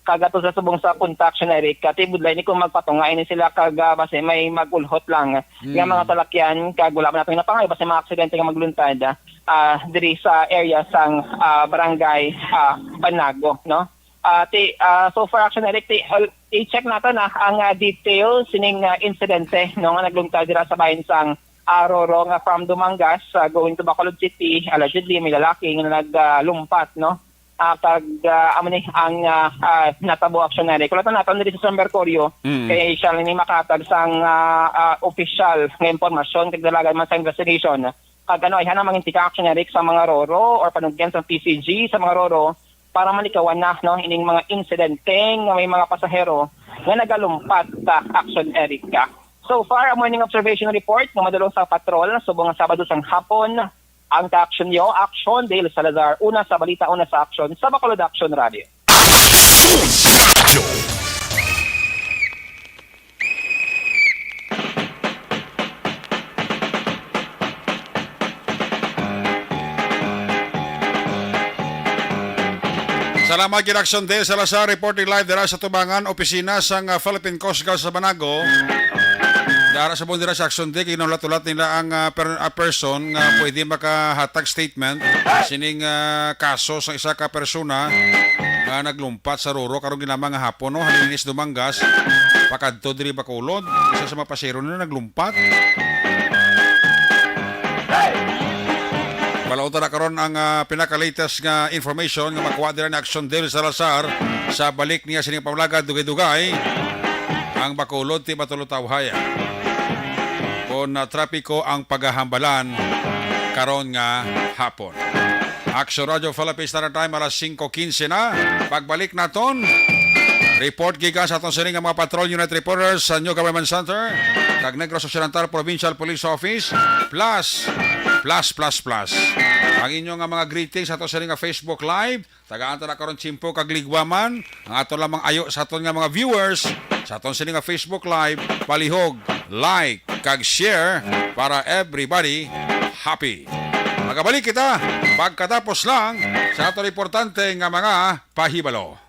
kag ato sa subong sa punta, Action Eric, kati budlay ni kung magpatunga ini sila kag, ah, basi may mag-ulhot lang nga Mm. mga salakyan, kag wala man nato ginapangay, basi mga aksidente nga magluntad, ah, diri sa area sang, ah, barangay, ah, Banago, no? Ah, ti, ah, so far, Action Eric, ti, al-, i-check nato na ang, ah, details sining, ah, insidente, no, nga nagluntad dira sa bahin sang, ah, Roro nga from Dumangas, ah, going to Bacolod City. Allegedly, may lalaki nga nag, ah, lumpat, no? Ah, kag, ah, amo ni ang, ah, ah, natabo, Action Eric. Kulatan naton diri sa San Mercurio, Mm. kay siya ni makatag sang, ah, ah, opisyal nga impormasyon kag dalagan man sa investigation. Kag ano, ayhan ang mangin tika, Action Eric, sa mga Roro or panugyan sa P C G sa mga Roro para malikawan na, no, ining mga insidente nga may mga pasahero nga nagalumpat sa, Action Eric. So far, ang morning observation report nga madulong sa patrol subong nga Sabado sang hapon, Ang ka-action nyo, Action Dale Salazar, una sa balita, una sa action, sa Bacolod Action Radio. Salamat gid, Action Dale Salazar, reporting live dira sa tubangan opisina sang, ah, Philippine Coast Guard sa Banago. Dara sa buong dira sa Action Day, ginahulat-hulat nila ang, ah, per-, ah, person nga pwede makahatag statement sining, ah, kaso sa isa ka persona nga naglumpat sa Roro karong ginama nga hapon, no? Halin ini sa Dumangas, pakadto diri Bacolod. Isa sa mga pasahero na naglumpat. Balaod na karon ang, ah, pinaka-latest nga information nga makuha dira ni Action Dale Salazar sa balik niya sining pamlaga, dugay-dugay ang Bacolod ti matulutawhay. Kon, ah, trapiko ang pagahambalan karon nga hapon. Action Radio Philippines Standard Time, alas singko quince na. Pagbalik naton, report gikan sa aton sini nga mga patrol unit reporters sa New Government Center kag Negros Occidental Provincial Police Office, plus, plus, plus, plus ang inyo nga mga greetings sa aton sini nga Facebook Live. Tagaan ta na karon tiyempo kag ligwaman ang aton lamang ayo sa aton nga mga viewers sa aton sini nga Facebook Live. Palihog, like, kag share para everybody happy. Magabalik kita pagkatapos lang sa aton importante nga mga pahibalo.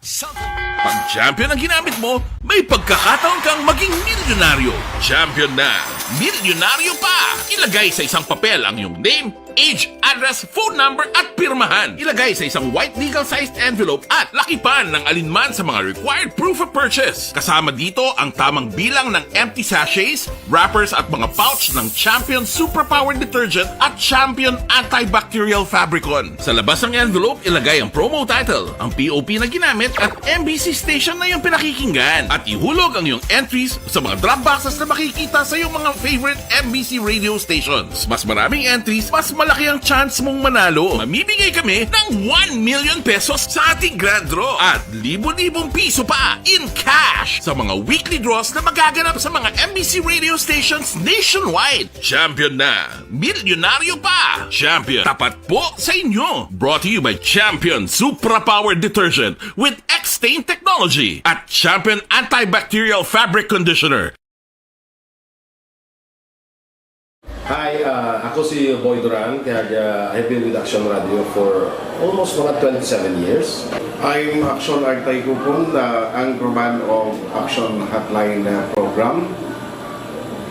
Pag Champion ang ginamit mo, may pagkakataon kang maging milyonaryo. Champion na, milyonaryo pa! Ilagay sa isang papel ang iyong name, age, address, phone number, at pirmahan. Ilagay sa isang white legal-sized envelope at lakipan ng alinman sa mga required proof of purchase. Kasama dito ang tamang bilang ng empty sachets, wrappers, at mga pouch ng Champion Superpower Detergent at Champion Antibacterial Fabricon. Sa labas ng envelope, ilagay ang promo title, ang P O P na ginamit, at M B C station na iyong pinakikinggan. At ihulog ang iyong entries sa mga drop boxes na makikita sa iyong mga favorite M B C radio stations. Mas maraming entries, mas malaki ang chance mong manalo. Mamimigay kami ng one million pesos sa ating grand draw at libo-libong piso pa in cash sa mga weekly draws na magaganap sa mga M B C radio stations nationwide. Champion na! Milyonaryo pa! Champion, tapat po sa inyo! Brought to you by Champion Supra Power Detergent with X-Stain Technology at Champion Antibacterial Fabric Conditioner. Hi, ah, ako si Boy Duran, kag, ah, I've been with Action Radio for almost mga twenty-seven years. I'm Action Artay Kupon, the anchorman of Action Hotline, uh, program.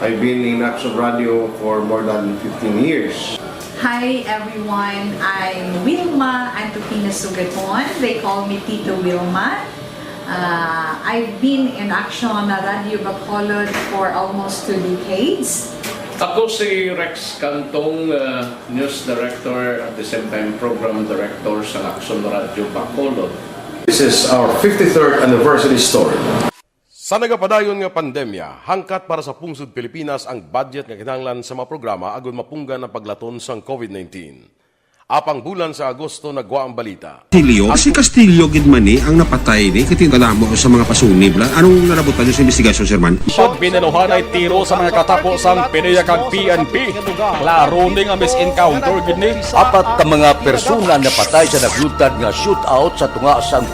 I've been in Action Radio for more than fifteen years. Hi everyone, I'm Wilma Antokina Sugaton. They call me Tito Wilma. Uh, I've been in Action Radio Bacolod for almost two decades. Ako si Rex Cantong, uh, News Director at the same time Program Director sa Action Radio Bacolod. This is our fifty-third anniversary story. Sa nagapadayon nga pandemya, hangkat para sa pungsod Pilipinas ang budget nga kinahanglan sa mga programa agud mapunggan ang paglaton sang COVID nineteen. Apang bulan sa Agosto nagwa ang balita. Castillo? Si Castillo gid man ni ang napatay ni, kay kadamo sa mga pasunib lang. Anong nalabutan niyo sa investigasyon, Sir Man? Pag binaluhan ay tiro sa mga katapo sang PDEA kag P N P. Klaro ni nga mis-encounter gid ni. Apat ka mga persona napatay sa naglutad nga shootout sa tunga sang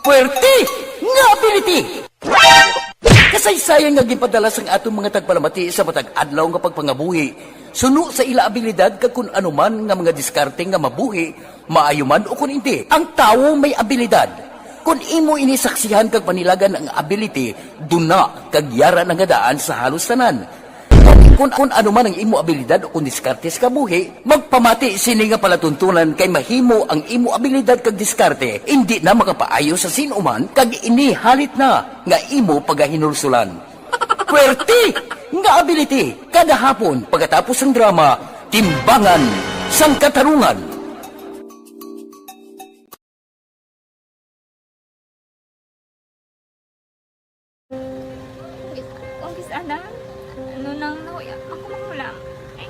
Puwerte nga ability! Kasaysayan nga ginpadala sang aton mga tagpalamati sa matag adlaw nga pagpangabuhi, suno sa ila abilidad kag kun ano man nga mga diskarte nga mabuhi, maayo man o kun indi. Ang tawo may abilidad. Kun imo ini saksihan kag panilagan ang ability, duna kag yara na nga daan sa halos tanan. Kun, kun ano man ang imo abilidad o kun diskarte sa kabuhi, magpamati sini nga palatuntunan kay mahimo ang imo abilidad kag diskarte indi na makapaayo sa sin-o man kag ini halit na nga imo pagahinulsulan. Puwerte nga ability! Kada hapon, pagkatapos sang drama, Timbangan sang Katarungan. Ang kis-, ang kis-, ana, ano nang nahuya, ako mahulam. Ay,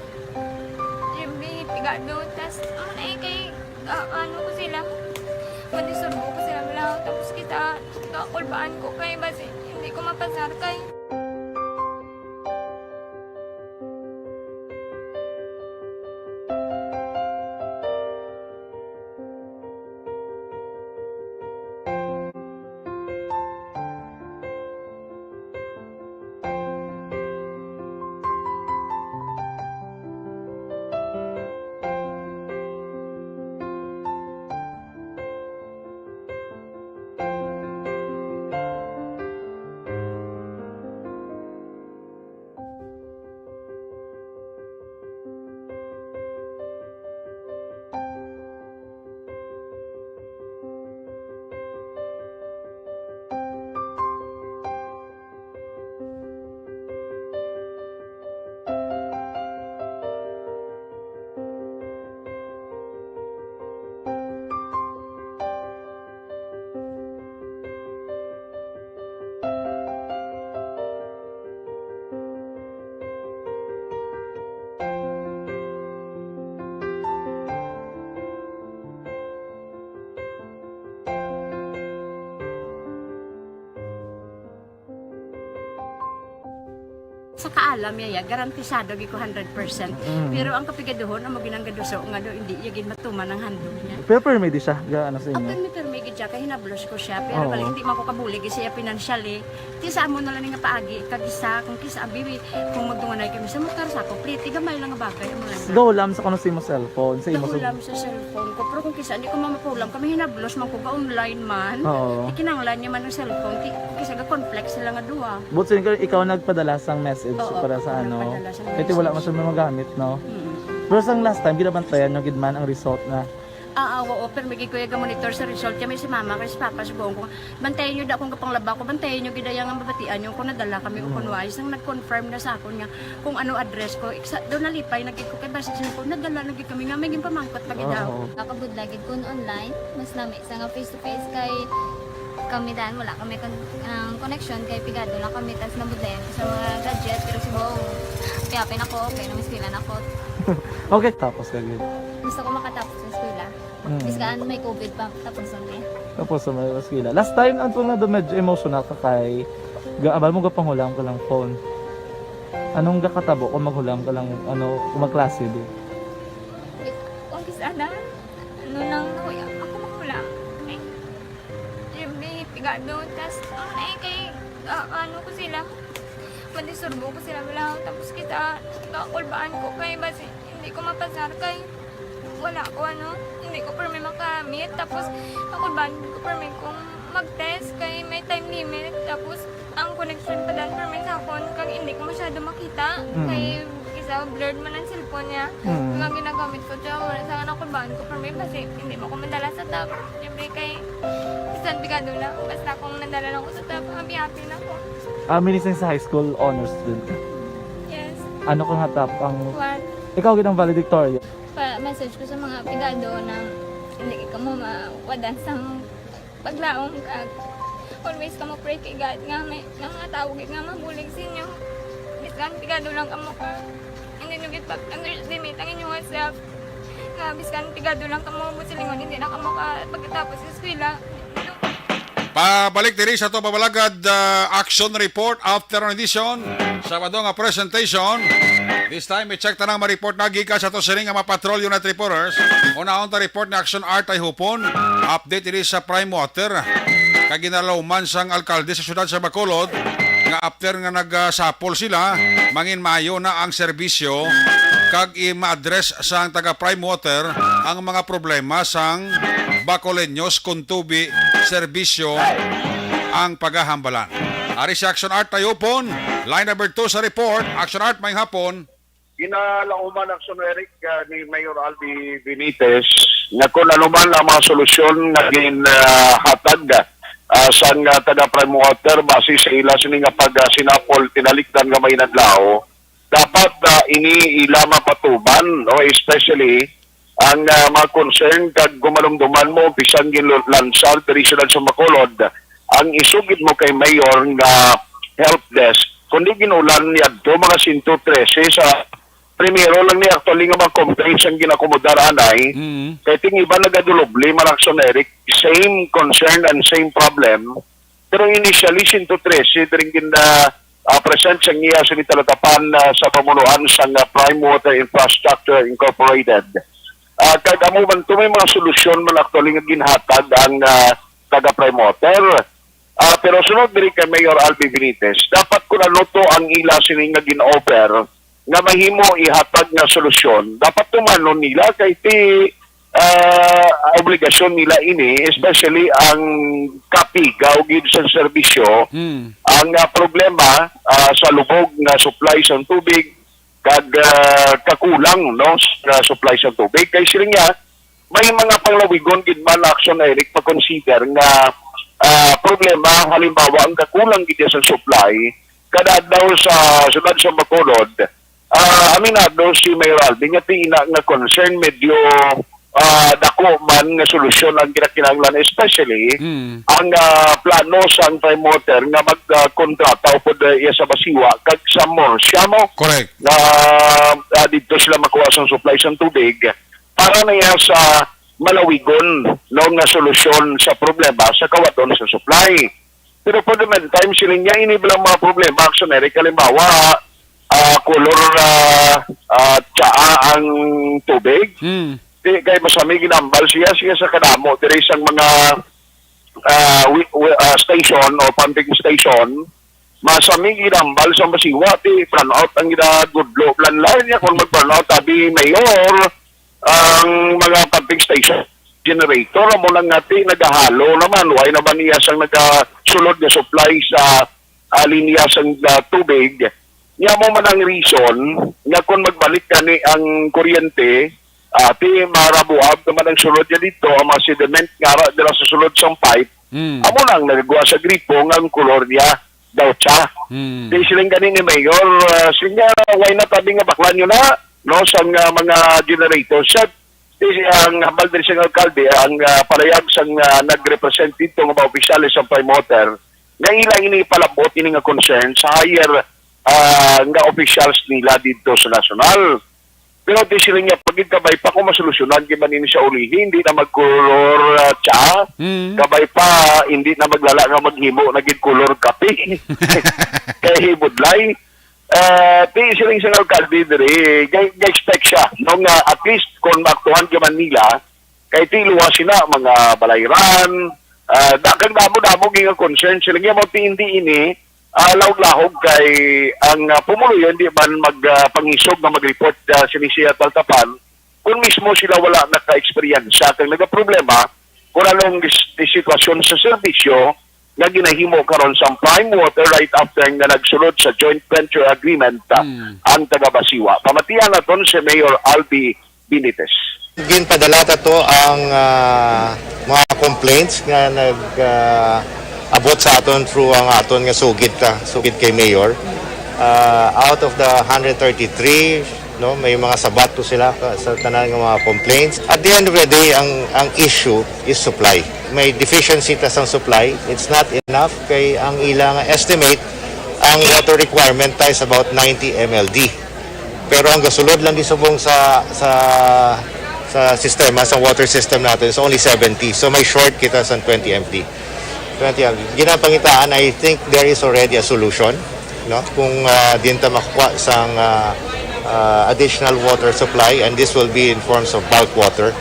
Jimmy, pigado, tas, ano na eh, kay, ah, ano ko sila, madisturbo ko sila, wala, tapos kita, kakulbaan ko kay, basi, hindi ko mapasar kay. Sa kaalam niya, ya, garantisado gid ko hundred percent. Mm. Pero ang kapigaduhon, amo ginang gaduso nga do, hindi iya gid matuman ang handog niya. Pero permi di siya, ga ano sa Ang inyo? Permi-permi gid siya, kay hinablos ko siya. Pero Oo. Balik, hindi man ko kabulig siya financially. Ti sa amo na lang nga paagi, kag isa, kung kisa, abi, kung magdunganay kami sa motor, sa complete, gamay lang nga bagay, amo lang. Gahulam sa kuno sa imo cellphone, sa imo Gahulam sa cellphone ko, pero kung kisa, hindi ko mamapulam, kami hinablos man ko, ga-online man. Oo. Ikinanglan niya man ang cellphone, ti, kung kisa, ga-conflict sila nga duha. But sa ikaw, ikaw nagpadala sang message Oo, para sa ano. nagpadala sang Kaya wala man message. Siya magamit, no? Mm. Pero sang last time, ginabantayan nyo gid man ang result na. Ah, ah, oo, pero may gid ko iya ga-monitor sa result kay may si mama kay si papa subong ko. Bantayan niyo da kung kapanglaba ko, bantayan niyo gid ang mabatian niyo kung nadala kami o kung wala. Isang nag-confirm na sa akon nga kung ano address ko. Iksa, do nalipay na gid ko kay basi sa ko nadala na gid kami nga may ginpamangkot pa gid daw. Oo. Nakabudla gid kun online, mas lami sa nga face to face kay kami dan wala kami kon ang connection kay pigado lang kami tas nabudlayan ko sa mga gadget pero subong kaya pin ako okay na mas na ako. Okay, tapos ka gid. Gusto ko makatapos sa eskwela. Mm. Biskan may covid pa tapos na eh. Tapos sa mga eskwela. Last time, ang tunga do medyo emotional ka kay gaabal mo gapanghula ka lang phone. Anong gakatabo kung maghulam ka lang, ano, kung magklase di? Kung kis ana, ano nang nahuya ako maghula. Ay, siyempre, pigado. Tas, ang ay kay, ah, ano ko sila, madisturbo ko sila wala. Tapos kita, kakulbaan ko kay basi hindi ko mapasar kay wala ko ano, hindi ko permi makamit. Tapos, kakulbaan ko permi kung mag-test kay may time limit. Tapos, ang connection pa dan permi sa akon kag hindi ko masyado makita. Mm. Kay isa blurred man ang cellphone niya. Mm. Nga ginagamit ko siya, wala sa anak ko baan ko permi kasi hindi mo ko madala sa top. Siyempre kay bisan pigado lang, basta kung nadala lang ko sa top, happy-happy na ko. Ah, minising sa high school honors student ka. Yes. Ano ka nga top ang... What? Ikaw gid ang valedictorian. Pa message ko sa mga pigado na hindi ka mo mawadan sa paglaom kag always ka mo pray kay God nga may nga mga tao gid nga mabulig sa inyo. Biskan pigado lang kamo ka. Hindi nyo gid pag-underestimate ang inyong self. Nga biskan pigado lang kamo, buot silingon, hindi na kamo ka pagkatapos sa eskwela. Pabalik diri sa ato pabalagad, ah, action report after edition. Sabado nga presentation. This time, i-check ta nang ma-report na gikan sa ato sini nga mga Patrol Unit reporters. Unahon ta report ni Action Art ay Hupon. Update diri sa Prime Water. Kag ginalauman sang alkalde sa siyudad sa Bacolod nga after nga nagsapol sila, mangin mayo na ang serbisyo kag i-address sang taga Prime Water ang mga problema sang Bacolenyos kon tubi serbisyo ang pagahambalan. Ari si Action Art Tayupon, line number two sa report. Action Art, may hapon. Ginalauman ang Son Eric, ah, ni Mayor Albi Benitez nga kung ano man ang mga solusyon nga ginhatag, ah, sang, ah, taga Prime Water base sa ila sini nga pagsinapol tinalikdan nga may inadlaw, dapat, ah, ini ila mapatuman, no, especially ang, ah, mga concern kag gumalumduman mo bisan ginlansa diri siyudad sa Bacolod ang isugid mo kay Mayor nga help desk, kundi ginulan niadto mga sento trese sa primero lang ni actually nga mga complaints ang ginakomodar anay. Mm. Kay ting iba nagaduloble man ang Son Eric, same concern and same problem. Pero initially, sento trese diri gina ah, present sa iya sa talatapan, ah, sa pamunuan sang, ah, Prime Water Infrastructure Incorporated. Ah, kag amo man to may mga solusyon man actually nga ginhatag ang, ah, taga Prime Water. Ah, pero sunod diri kay Mayor Albi Benitez, dapat kun ano to ang ila sini nga gin-offer nga mahimo ihatag nga solusyon, dapat tumanon nila kay ti ah, obligasyon nila ini, especially ang kapigaw gid sa serbisyo. Mm. Ang, ah, problema, ah, sa lubog nga supply sa tubig kag, ah, kakulang, no, sa supply sa tubig kay sila niya may mga panglawigon gid man action, Eric, pa-consider nga, ah, problema, halimbawa ang kakulang gid sa supply kada adlaw sa siyudad sa Bacolod. Ah, aminado si Mayor Alvin nga ti ina nga concern, medyo, ah, dako man nga solusyon ang ginakinahanglan, especially Mm. ang, ah, plano sang Prime Water nga magkontrata upod, ah, iya sa Basiwa kag sa Murcia mo Correct. nga, ah, didto sila makuha sang supply sang tubig para na iya sa malawigon, no, nga solusyon sa problema sa kawadon sa supply. Pero for the meantime, siling niya, ini bilang mga problema, action, Eric, halimbawa, ah, kolor, ah, ah, tsaa ang tubig. Hmm. Di kay masami ginambal siya, siya sa kadamo diri sang mga, ah, wi-, wi-, ah, station o pumping station. Masami ginambal sa Basiwa, di brownout ang ginagudlo. Planlayan niya kung mag-brownout, sabi mayor, ang mga pumping station, generator, amo lang nga ti nagahalo naman. Why naman iya sang nagasulod nga supply sa, ah, linya sang, ah, tubig? Nya mo man ang reason nga kung magbalik gani ang kuryente, ah, ti marabuab naman ang sulod niya dito, ang mga sediment nga ara dira sa sulod sang pipe, Mm. amo lang nagagawa sa gripo nga ang kolor niya daw siya. Mm. Di siling gani ni Mayor, ah, siling niya, why not, sabi nga, baklan nyo na, no, sang, ah, mga generator. Siya, di, ang hambal din sa alkalde, ang, ah, palayag sang, ah, nagrepresent dito nga mga opisyales sa Prime Water, nga ila ini ipalabot ini nga concern sa higher, ah, nga officials nila dito sa nasyonal. Pero di sila niya, pagid kabay pa kung masolusyonan, di man ini siya ulihi, hindi na magkolor, ah, tsa, Mm. kabay pa, hindi na maglala nga maghimo na gid kolor kape. Kay hibudlay, ah, di sila isang alkalde diri, ga-, ga-expect siya, no, nga at least kung maaktuhan ka man nila, kay ti luwas sila, mga balayran, ah, da-, kag damo-damo gyud nga concern sila. Nga mo ti hindi ini, ah, lahog-lahog kay ang, ah, pumuluyo hindi man mag, ah, pangisog nga mag-report, ah, sini siya taltapan, kung mismo sila wala naka-eksperyensya kag nagaproblema kung anong dis-, di sitwasyon sa serbisyo nga ginahimo karon sa Prime Water right after nga nagsulod sa joint venture agreement, ah, Hmm. ang taga Basiwa. Pamatian naton si Mayor Albi Benitez. Ginpadala ta to ang, ah, mga complaints nga nag, ah, abot sa aton through ang aton nga sugid ta, sugid kay Mayor. Ah, out of the hundred thirty-three, no, may mga sabat to sila ka-, sa tanan nga mga complaints. At the end of the day, ang, ang issue is supply. May deficiency ta sang supply. It's not enough kay ang ilang estimate, ang water requirement ta is about ninety M L D. Pero ang gasulod lang di subong sa, sa, sa sistema, sa water system natin is only seventy. So may short kita sa twenty M D. Twenty M D. Ginapangitaan, I think there is already a solution, no? Kung, ah, din ta makuha sang, ah, ah, additional water supply, and this will be in forms of bulk water.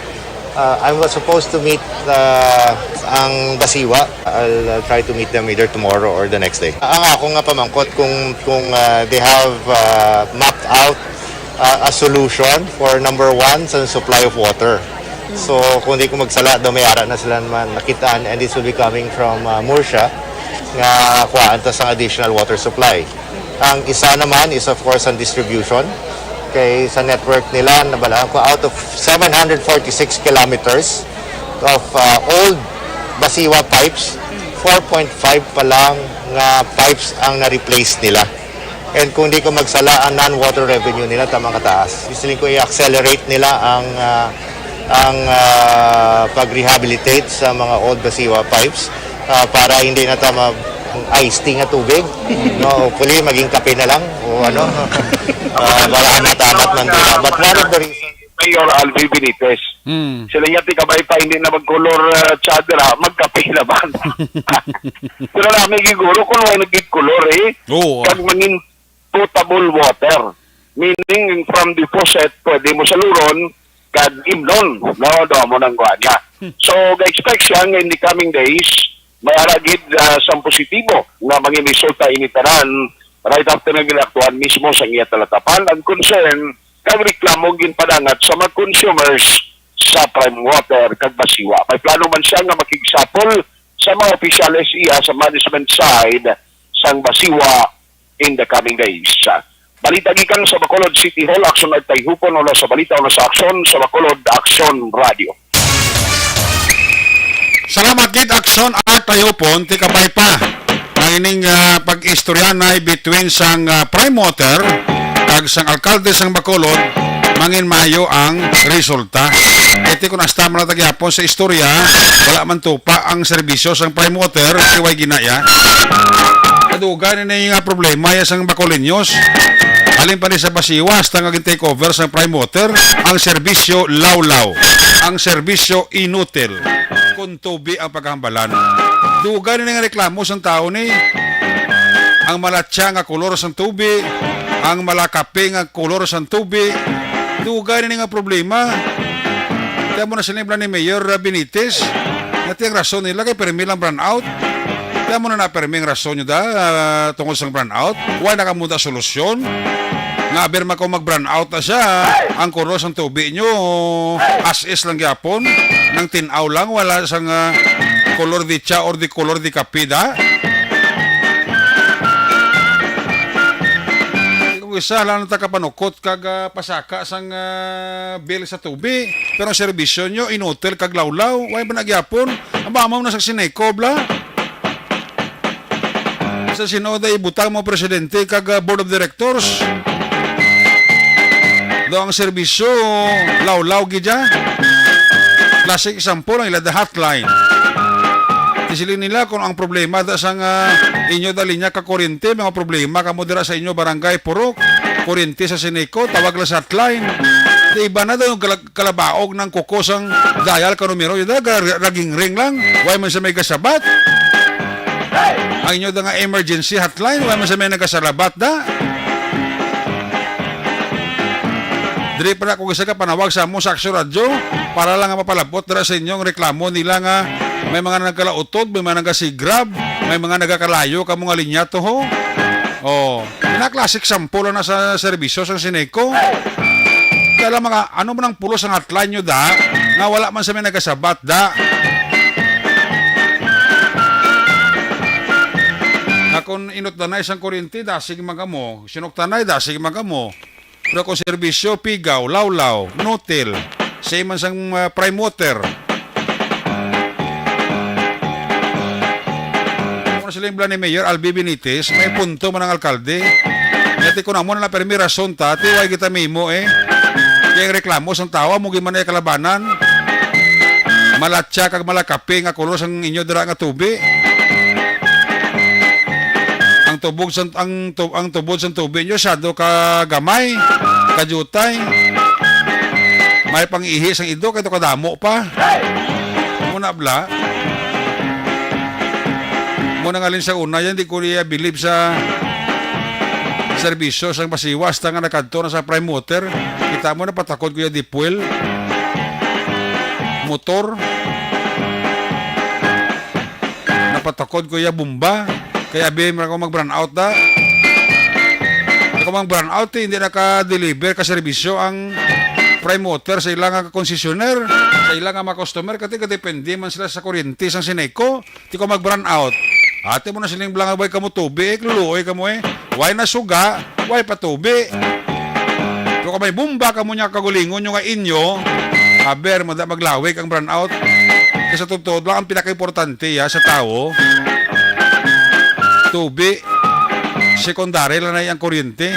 Uh, I was supposed to meet, uh, ang Basiwa. I'll, I'll try to meet them either tomorrow or the next day. Ang ako nga pamangkot kung, kung, uh, they have, uh, mapped out, uh, a solution for number one sa supply of water. So, kung di ko magsala, daw may ara na sila naman nakitaan, and this will be coming from, uh, Murcia, nga kuhaan ta sang additional water supply. Ang isa naman is, of course, ang distribution. Kay sa network nila, nabalaan ko, out of seven hundred forty-six kilometers of, uh, old Basiwa pipes, four point five pa lang nga pipes ang na-replace nila. And kung di ko magsala, ang non-water revenue nila tamang kataas. Gusto ko i-accelerate nila ang, uh, ang, uh, pag-rehabilitate sa mga old Basiwa pipes, uh, para hindi na tama iced tea nga tubig. No, hopefully, maging kape na lang o ano. Ah, para amat-amat man din. But one of the reasons, Mayor Alvi Benitez, Hmm. sila niya ti kabay pa hindi na magkolor, ah, tsa dira, magkape na ba? Pero namin siguro kung may nagigkolor eh, Oo. kag mangin potable water. Meaning, from deposit, pwede mo saluron, kag imnon, no? Do mo nang kuha niya. Hmm. So, ga-expect siya nga in the coming days, may ara gid, ah, sang positibo nga mangin resulta ini tanan right after nga ginaktuhan mismo sa iya talatapan ang concern kag reklamo ginpadangat sa mga consumers sa Prime Water kag Basiwa. May plano man siya nga makigsapol sa mga opisyal S E A sa management side sang Basiwa in the coming days. Balita gikan sa Bacolod City Hall, Action Art Tayhupon, una sa balita, una sa aksyon, sa Bacolod, Aksyon Radio. Salamat gid, Action Art Tayhupon, ti kabay pa. Ang ining, ah, pag-istoryanay between sang, ah, Prime Water kag sang alkalde sang Bacolod, mangin maayo ang resulta. Iti kun hasta man natagyapon sa istorya, wala man tupa ang serbisyo sang Prime Water, iway ginaya. Kadugan ini nga problema ya sang Bacoleños. Halin pa ni sa Basiwa, hasta nga gin-take over sang Prime Water, ang serbisyo lawlaw, ang serbisyo inutil. Kun tubi ang paghambalan. Dugan ini nga reklamo sang tawo ni ang malatya nga kolor sang tubi, ang malakape nga kolor sang tubi. Dugay na ni nga problema. Kaya mo na sila ni Mayor Benitez. Nga ti ang rason nila kay permi lang brownout. Kaya mo na napermi ang rason nyo da, ah, tungod sang brownout. Wala na kamo da solusyon. Nga aber man kung mag-brownout na siya, ang kolor sang tubi nyo, as is lang gyapon. Nang tin-aw lang, wala sang, ah, kolor di cha or di kolor di kape da. Kung isa lang ta kapanukot kag, ah, pasaka sang, ah, bill sa tubi, pero ang serbisyo nyo inutil kag lawlaw, way ba nagyapon? Ang mamaw na sa Sineco, bla? Sa sinoda ibutang mo presidente kag, ah, board of directors. Do ang serbisyo, lawlaw gid ya. Classic example ang ila the hotline. Isilin nila kung ang problema da sang, ah, inyo da linya ka kuryente, mga problema kamo dira sa inyo barangay Purok, kuryente sa Sineco, tawag lang sa hotline. Di iba na daw yung kala-, kalabaog ng kuko sang dial ka numero, yun da, ga-, raging ring lang, way man sa may gasabat. Ang inyo da nga emergency hotline, way man sa may nagasalabat da. Diri pa na ako isa ka panawag sa amo sa Aksyon Radyo para lang nga mapalabot dira sa inyong reklamo nila nga may mga nagkalautod, may mga nagasigrab, may mga nagakalayo ka mga linya to ho. Oh, na classic sample na sa serbisyo sa Sineco. Kaya lang mga, ano man ang pulos ang hotline nyo da, nga wala man sa may nagasabat da. Nga kung inutdanay sang kuryente, dasig man kamo. Sinuktanay, dasig man kamo. Pero kung serbisyo, pigaw, lawlaw, nutil, same man sang, ah, prime water. Kung sila yung ni Mayor Albi Benitez, may punto man ang alkalde. Yati ko na mo na permi rason ta, ti way kita mimo eh. Kaya ang reklamo sang tawa, mo giman ay kalabanan. Malatsa kag malakape nga kolor sang inyo dira nga tubi. Ang tubog sang, ang tu-, ang tubod sang tubi nyo, sado ka gamay, kajutay. May pang-ihi sang ido, kay kadamo pa. Muna bla. Muna nga alin sa una yan, di ko niya bilib sa serbisyo sang Basiwa, hasta nga nakadto na sa Prime Water. Kita mo na patakod ko yung deep well. Motor. Napatakod ko iya bomba. Kaya abi man ako mag-brownout da. Ako mang brownout, eh, hindi naka-deliver ka serbisyo ang Prime Water sa ilang nga konsesyoner, sa ilang nga mga customer, kasi kadepende man sila sa kuryente sang Sineco. Di ko mag-brownout. Ate mo na siling blangan, way kamo tubi, eh, luluoy kamo, eh. Way na suga, way pa tubi. Pero kung may bomba kamo niya, kagulingon nyo nga inyo, aber, mada maglawig ang brownout. Kasi sa totoo lang, ang pinaka-importante, ya, sa tao, tubi, secondary lang na ang kuryente.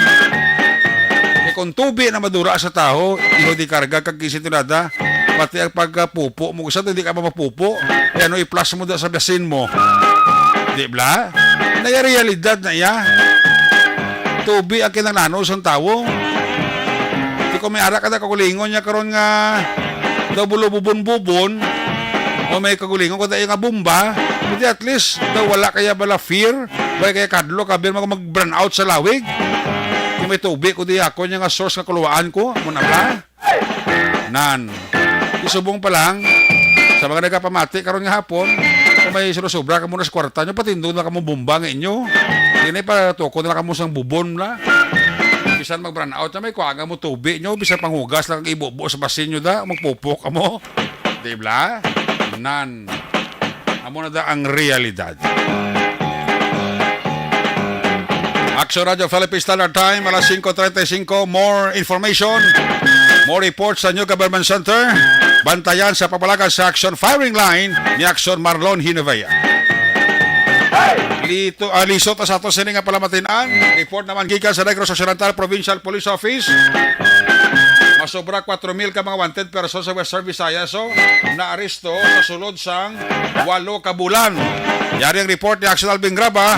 Eh, kung tubi na madura sa tao, iho di karga kag kisintonada, pati ang pagkapupo mo, sa hindi ka mapupo, eh, ano, i-flush mo da sa basin mo. Di bla? Naya realidad na iya. Tubi ang kinahanglanon sang tawo. Di ko may ara ka da kakulingon niya karon nga daw bulububon-bubon o may kagulingon ko da nga bomba. Hindi, at least daw wala kaya bala fear, wala kaya kadlo, kabir mo mag-brownout sa lawig. Kung may tubi ko di ako niya nga source nga kuluwaan ko, mo na bla? Nan. Isubong pa lang, sa mga nagapamati karon nga hapon, kung may sobra-sobra kamo na sa kwarta nyo, patindog na kamo bomba nga inyo. Hindi pa tuko na kamo sang bubon na. Bisan mag-brownout na may kuha nga mo tubi nyo, bisan panghugas lang ang ibubo sa basin nyo da, magpupok kamo. Di bla? Nan. Amo na da ang realidad. Action Radio Philippine Standard Time, alas singko treinta y cinco. More information, more reports sa New Government Center. Bantayan sa pamalagan sa Action Firing Line ni Action Marlon Hinevea. Lito, ah, lisod ta sa ato sini nga palamatinan. Report naman gikan sa Negros Occidental Provincial Police Office. Masobra kwatro mil ka mga wanted person sa Western Visayas, so, naaresto sa sulod sang walo ka bulan. Yari ang report ni Axel Alvin Graba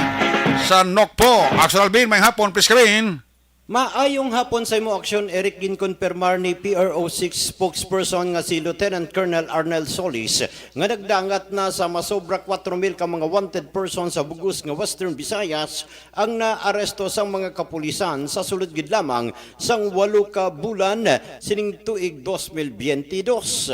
sa Nokpo. Axel Alvin, may hapon, please come in. Maayong hapon sa imo, Aksyon Eric. Ginkonfirmar ni P R O six spokesperson nga si Lieutenant Colonel Arnel Solis nga nagdangat na sa masobra kwatro mil ka mga wanted persons sa bug-os nga Western Visayas ang naaresto sang mga kapulisan sa sulod gid lamang sang walo ka bulan sining tuig dos mil biyente dos.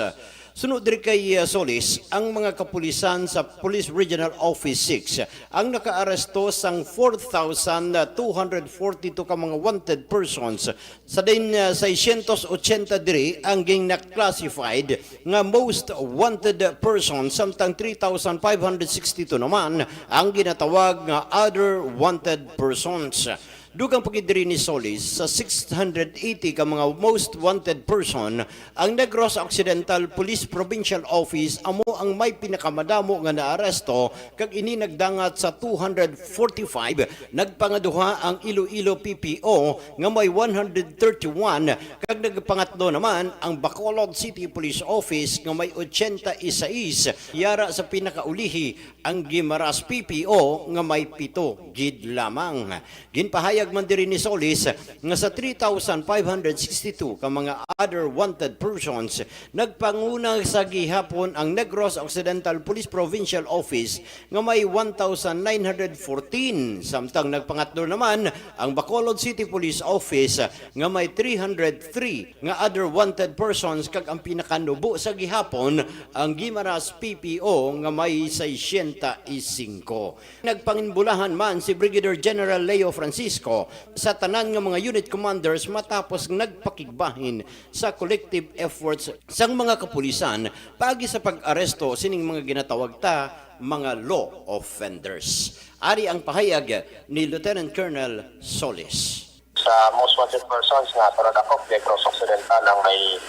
Suno diri kay, uh, Solis, ang mga kapulisan sa Police Regional Office six ang nakaaresto sang four thousand two hundred forty-two ka mga wanted persons. Sa din, uh, seiscientos ochenta diri ang gina-classified nga most wanted persons, samtang three thousand five hundred sixty-two naman ang ginatawag nga other wanted persons. Dugang pa gid diri ni Solis, sa six hundred eighty ka mga most wanted person, ang Negros Occidental Police Provincial Office amo ang may pinakamadamo nga naaresto, kag ini nagdangat sa two hundred forty-five. Nagpangaduha ang Iloilo P P O nga may one hundred thirty-one, kag nagpangatlo naman ang Bacolod City Police Office nga may ochenta y seis. Yara sa pinakaulihi ang Guimaras P P O nga may pito gid lamang. Ginpahayag man diri ni Solis nga sa three thousand five hundred sixty-two ka mga other wanted persons, nagpanguna sa gihapon ang Negros Occidental Police Provincial Office nga may one thousand nine hundred fourteen, samtang nagpangatlo naman ang Bacolod City Police Office nga may three hundred three nga other wanted persons, kag ang pinakanubo sa gihapon ang Guimaras P P O nga may sesenta y cinco. Nagpanginbulahan man si Brigadier General Leo Francisco sa tanan nga mga unit commanders matapos nagpakigbahin sa collective efforts sang mga kapulisan paagi sa pag-aresto sining mga ginatawag ta mga law offenders. Ari ang pahayag ni Lieutenant Colonel Solis. Sa most wanted persons nga ato nadakop, Negros Occidental ang may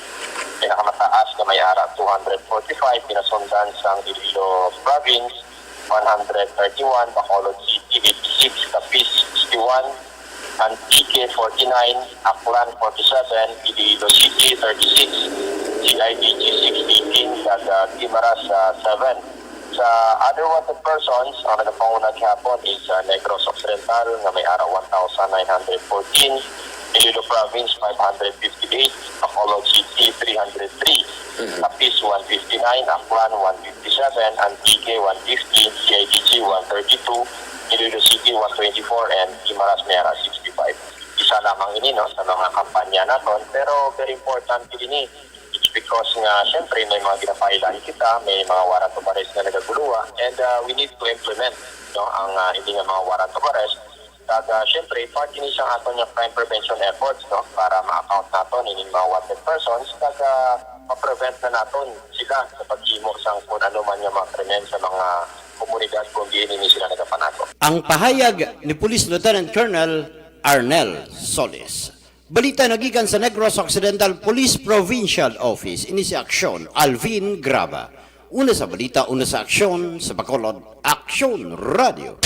pinakamataas nga may ara two hundred forty-five, ginasundan sang Iloilo Province, one hundred thirty-one, Bacolod City, eighty-six, Capiz, sixty-one, Antique, forty-nine, Aklan, forty-seven, Iloilo City, thirty-six, C I D G six, eighteen, kag, ah, Guimaras, ah, seven. Sa other wanted persons, ang nagapanguna gihapon is, ah, Negros Occidental nga may ara one thousand nine hundred fourteen, Iloilo Province five hundred fifty-eight, Bacolod City three hundred three, Mhm. Capiz one fifty-nine, Aklan one fifty-seven, Antique one fifty, C I D G one thirty-two, Iloilo City one twenty-four, and Guimaras may ara sixty-five. Isa lamang ini, no, sa mga kampanya naton, pero very important ini. It's because nga, syempre, may mga ginapailan kita, may mga warrant of arrest nga nagaguluwa, and, uh, we need to implement, no, ang, uh, hindi nga mga warrant of arrest. Kag, uh, syempre, part ini sa aton nga crime prevention efforts, no, para ma-account naton ining mga wanted persons, kag, uh, ma-prevent na naton sila sa paghimo sang kung ano man nga mga krimen sa mga komunidad kung diin ini sila nagapanato. Ang pahayag ni Police Lieutenant Colonel Arnel Solis. Balita nagikan sa Negros Occidental Police Provincial Office. Ini si Aksyon Alvin Graba. Una sa balita, una sa aksyon, sa Bacolod, Aksyon Radio.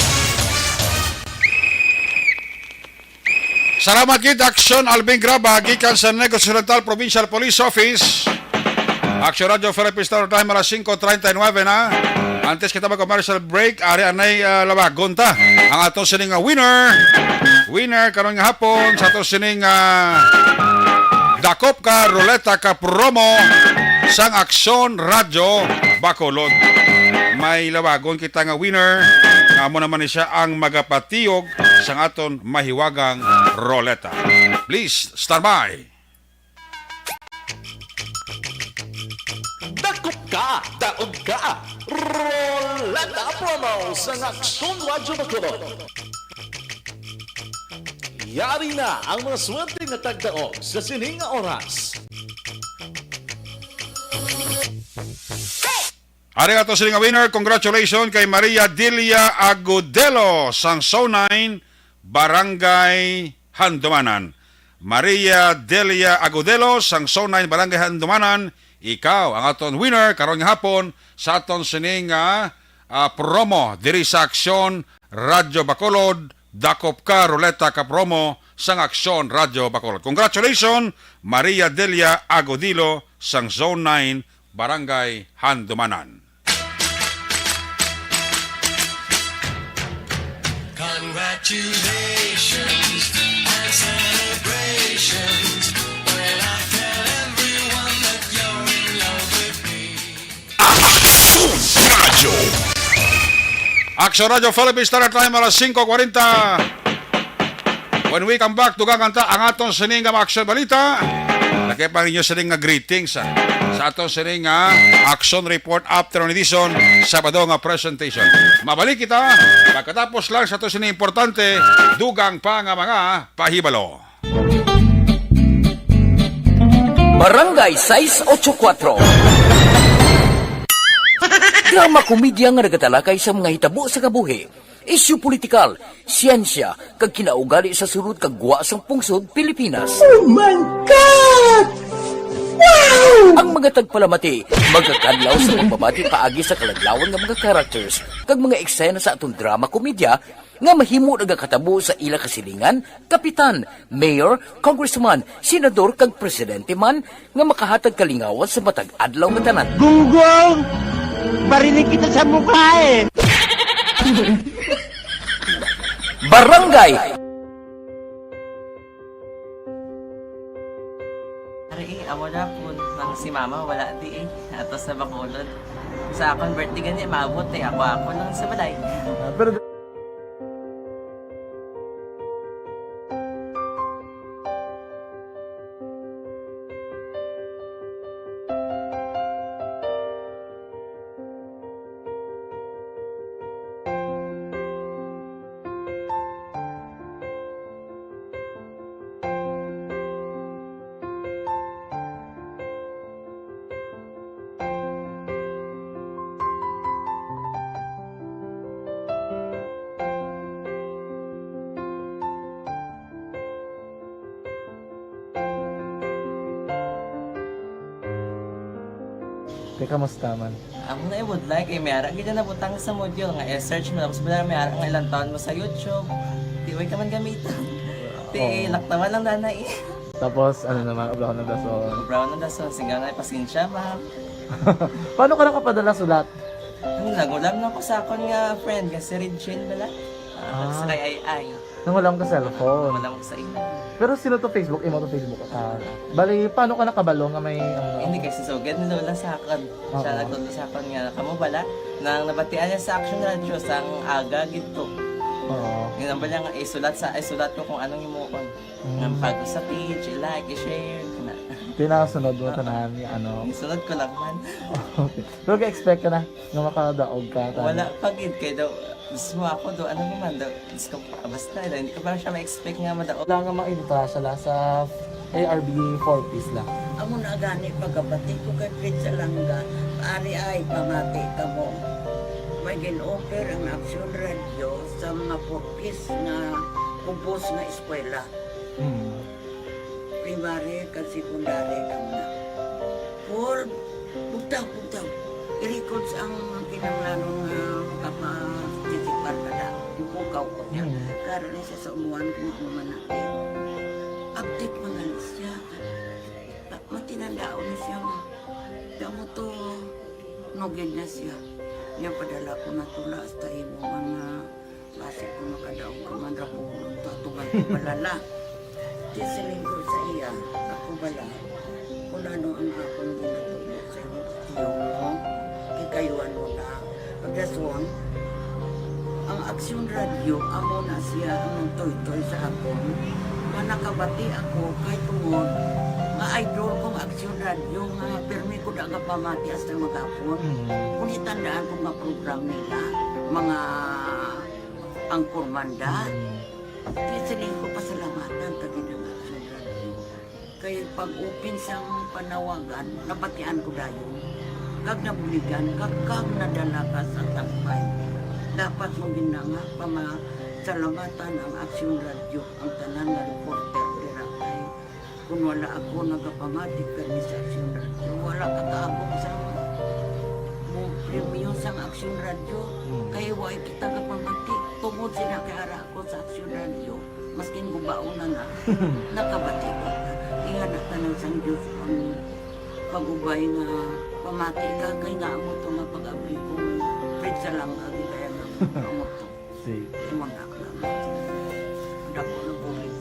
Salamat gid, Aksyon Alvin Graba, gikan sa Negros Occidental Provincial Police Office. Aksyon Radio Philippines Standard Time, alas singko treinta y nueve na. Antes kita mag-commercial break, ari anay, ah, lawagon ta ang ato sining, ah, winner. Winner karon nga hapon sa ato sining, ah, Dakop Ka Ruleta Ka promo sang Aksyon Radyo Bacolod. May lawagon kita nga winner, nga amo naman ni siya ang magapatiyog sang aton mahiwagang ruleta. Please, stand by. Dakop ka, daog ka. Ruleta promo sa Aksyon Radyo Bacolod. Yari na ang mga swerte nga tagdaog sa sining nga oras. Ari ato sini nga winner, congratulations kay Maria Delia Agudelo sang Zone nine, Barangay Handumanan. Maria Delia Agudelo sang Zone nine, Barangay Handumanan, ikaw ang aton winner karon nga hapon sa aton sini nga, ah, promo diri sa Aksyon Radyo Bacolod. Dakop ka, ruleta ka promo sang Aksyon Radyo Bacolod. Congratulations, Maria Delia Agudelo sang Zone nine, Barangay Handumanan. Congratulations and Action Radio Philippines, Standard Time, alas singko kwarenta. When we come back, dugang ta ang aton sining nga mga action balita. Lagi pa ninyo sining nga greetings, ah, sa aton sining nga action report afternoon edition, Sabado nga presentation. Mabalik kita pagkatapos lang sa aton sining importante, dugang pa nga mga pahibalo. Barangay sais ocho kuatro. Drama komedya nga nagatalakay sa mga hitabo sa kabuhi, isyu politikal, siyensya, kag kinaugali sa sulod kag gwa sang pungsod Pilipinas. Oh my God! Wow! Ang mga tagpalamati magakadlaw sa pagbabati paagi sa kaladlawan nga mga characters kag mga eksena sa aton drama komedya nga mahimo nagakatabo sa ila kasilingan, kapitan, mayor, congressman, senador, kag presidente man nga makahatag kalingawan sa matag adlaw nga tanan. Gunggong! Barinig kita sa mukha eh! Barangay! Ari eh, amo na po nang si mama wala di eh. Ato sa Bacolod. Sa akong birthday gani, maabot eh. Ako-ako lang sa balay. Ah, pero Te, kamusta man? Amo na ibudlay kay may ara gid na butang sa module nga i-search mo, tapos bala may ara nga ilang taon mo sa YouTube. Di way ka man gamiton. Ti Oo. Laktawan lang dana eh. Tapos, ano naman, obrahon ng dason. Obrahon ng dason, singga na, pasensya, ma'am. Paano ka nakapadala sulat? Ano, nagulam na ko sa akon nga friend, nga si Regine bala. Ah, Ah. Sa kay Ay Ay. Nangulam ka cellphone? Wala ko sa imo. Pero sino to Facebook? Imo to Facebook? Ah, bali, paano ka nakabalo nga may, ano? Hindi, kay si Sugad ni Lola sa akon. Oo. Siya nagtudlo sa akon nga, kamo bala, nang nabatian niya sa Action Radio sang aga gid to. Oo. Yun ang bala nga, isulat sa, isulat ko kung anong imuon. Mm. Nga bago sa page, i-like, i-share, kana. Pinasunod mo Oo. Tanan, ano? Isunod ko lang man. Okay. Pero ga-expect ka na nga makadaog ka, tanan? Wala pa gid, kay daw, mismo ako daw, ano naman daw, Diyos ko, ah, basta, daw, hindi ko pa siya ma-expect nga madaog. Wala nga maimta siya la sa A R B four Ps la. Amo na gani, pagkabati ko kay Fred Salanga, ari ay pamati kamo. May gin-offer ang Action Radio sa mga four Ps nga kubos nga eskwela. Hmm. Primary kag secondary kamo na. Paul, bugtaw, bugtaw. I-records ang kinahanglanon nga makaparticipar ka na. Ipukaw ko niya. Hmm. Karon ni sa umuan kung ano man natin. Update man gani siya. Ta-, matinandaon ni siya nga. Damo to, nugid na siya. Niya padala ko na tula hasta imo man nga basi ko makadaog ka man ra ko, tutugan ko balala. Di siling ko sa iya, ako bala. Kung ano ang akong ginatubo sa imo, tiyo mo, kikayuan mo na. Pagkasuon, ang Aksyon Radio, amo na siya ang nagtoy-toy sa akon. Nga nakabati ako kay tungod nga idol ko nga Aksyon Radio nga pirmi ko da nga pamati hasta maghapon. Mm. Kung itandaan ko nga program nila, mga anchorman da. Mm. Kaya siling ko pasalamatan ta gid ang Aksyon Radio. Kay pag-open sang panawagan, nabatian ko dayon. Kag nabuligan, kag, kag nadala ka sa tampay. Dapat mo gid na nga pamasalamatan ang Aksyon Radio, ang tanan nga reporter dira kay kun wala ako nagapamati kani sa Aksyon Radio, wala ka kaabot sa mo premyo sang Aksyon Radio. Hmm. Kay wa kita gapamati tungod sila kay ara ako sa Aksyon Radio. Maskin gubaon na na, nakabati ko. Ingana tanan sang Diyos ang pag-ubay nga pamati ka kay nga amo to nga pag-abli ko. Fred Salanga, gid kaya nga amo to. Sige. Imo na, amo to. Dako na bulig.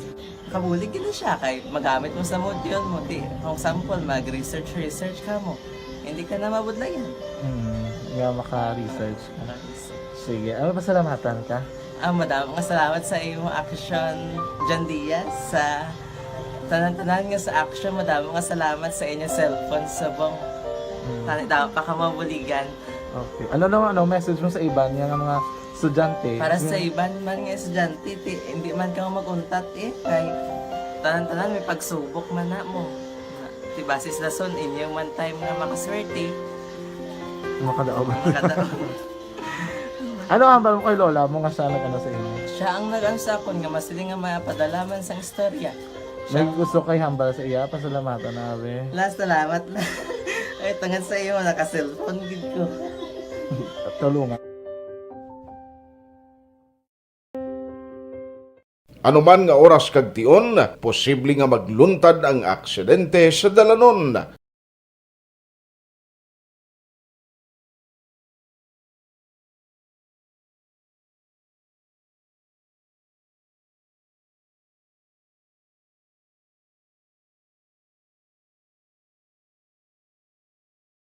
Kabulig gid na siya kay magamit mo sa module mo. Di, for example, mag-research, research ka mo. Hindi ka na mabudlayan. Hmm, nga maka-research ka. Maka-research. Sige, ano, pasalamatan ka? Ah, madamo nga salamat sa imong action, John Diaz. Sa tanan-tanan nga sa action, madamo nga salamat sa inyong cellphone subong. Hmm. Tani, damo pa ka mabuligan. Okay. Ano naman, ano, message mo sa iban nga, nga mga estudyante? Para sa Hmm. iban man nga estudyante, ti, hindi man ka mag-untat eh. Kay tanan-tanan may pagsubok man na mo. Ti, base sa lason, inyo man time nga makaswerte. Makadaog. Makadaog. Ano ang hambal mo kay lola mo nga siya nag-ano sa imo? Siya ang nag-ano sa akon nga masiling nga mapadala man sang istorya. May Siya gusto kay hambal sa iya, pasalamatan na, abi. La, salamat na. Ay, tungod sa iyo, naka-cellphone gid ko. Tulungan. Anuman nga oras kag tion, posible nga magluntad ang aksidente sa dalanon.